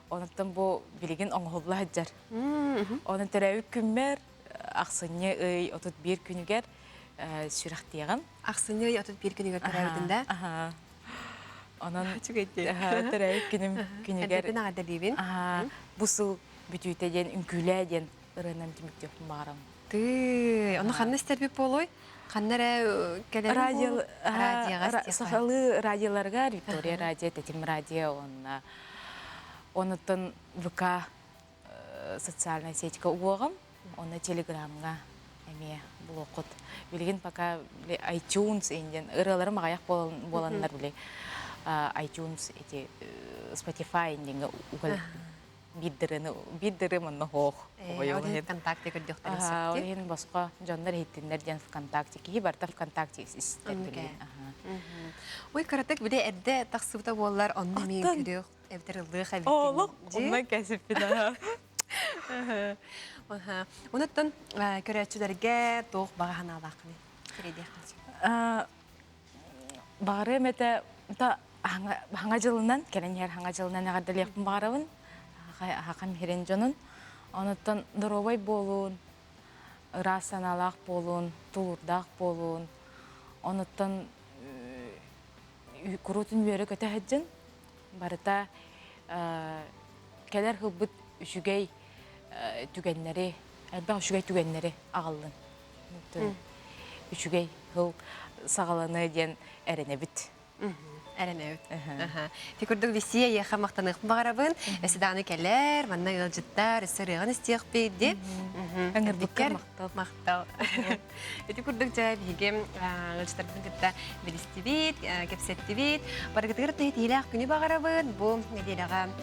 Онуттан бу билигин оҥоһулла сылдьар. Онон төрөөбүт күммэр ахсынньы ый 31 күнүгэр сүрэхтиэҕим. Ахсынньы ый 31 күнүгэр төрөөбүтүн да? Онон төрөөбүт күнүм күнүгэр Эрдэтин эҕэрдэлиибин. Бу сыл бүтүүтэ диэн үҥкүүлээ диэн ырыанан түмүктүөхпүн баҕарабын. Тыый, ону ханна истэрбит буолуой? Ханна эрэ кэлэрин Радио, радиоҕа сахалыы радиоларыгар Виктория радио, Тэтим радио уонна онуттан ВК социальная сетька уоҕум, онно Телеграмҥа эмиэ булуоххут. Билигин пока iTunes индиэн ырыаларым аҕыйах буоланнар били iTunes эти Spotify индиҥҥэ угал биирдэрини биирдэри манна хоох. Ол иһин ВКонтакте көрдөхтөрүн сөптү. Ол иһин босхо дьоннор иһиттиннэр диэн ВКонтакте киһи барыта ВКонтакте истэр билигин. Ой, кыратык били эрдэ тахсыбыта буоллар, онно эмиэ көрүөх, эбэтэр ыллыах эбиккин. Олох оннан кэсиппит аха. Онуттан көрөөччүлэргэ туох баҕа санаалааххыный? Тириэдиэххин сөп. Баҕарыам этэ та хаҥа дьылынан, кэлэн иһэр хаҥа дьылынан эҕэрдэлиэхпин баҕарабын. Хахам иһирин дьонун. Онуттан доруобай буолуун, ыраас санаалаах буолуун, тулуурдаах буолуун. Онуттан куруутун үөрэ-көтө сылдьын. Барыта кэлэр сылбыт үчүгэй түгэннэри, элбэх үчүгэй түгэннэри аҕаллын. Үчүгэй сыл саҕаланыа диэн эрэнэбит. Эрэнэбит. Ти курдук Висия эйиэхэ махтаныахпын баҕарабын. Өссө даҕаны кэлэр, манна ыалдьыттар, өссө ырыаҕын истиэхпит дии. Ыҥырбыккар махтал. Махтал. Ити курдук дьэ биһиги ыалдьыттарбытын кытта билистибит, кэпсэттибит. Барыгытыгар тэһитиилээх күнү баҕарабын. Бу нэдиэлэҕэ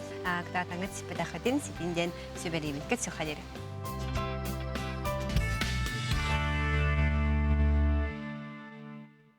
кытаатаҥҥыт сиппэтэххитин ситин диэн сүбэлиибин. Кэтсүхха диэри.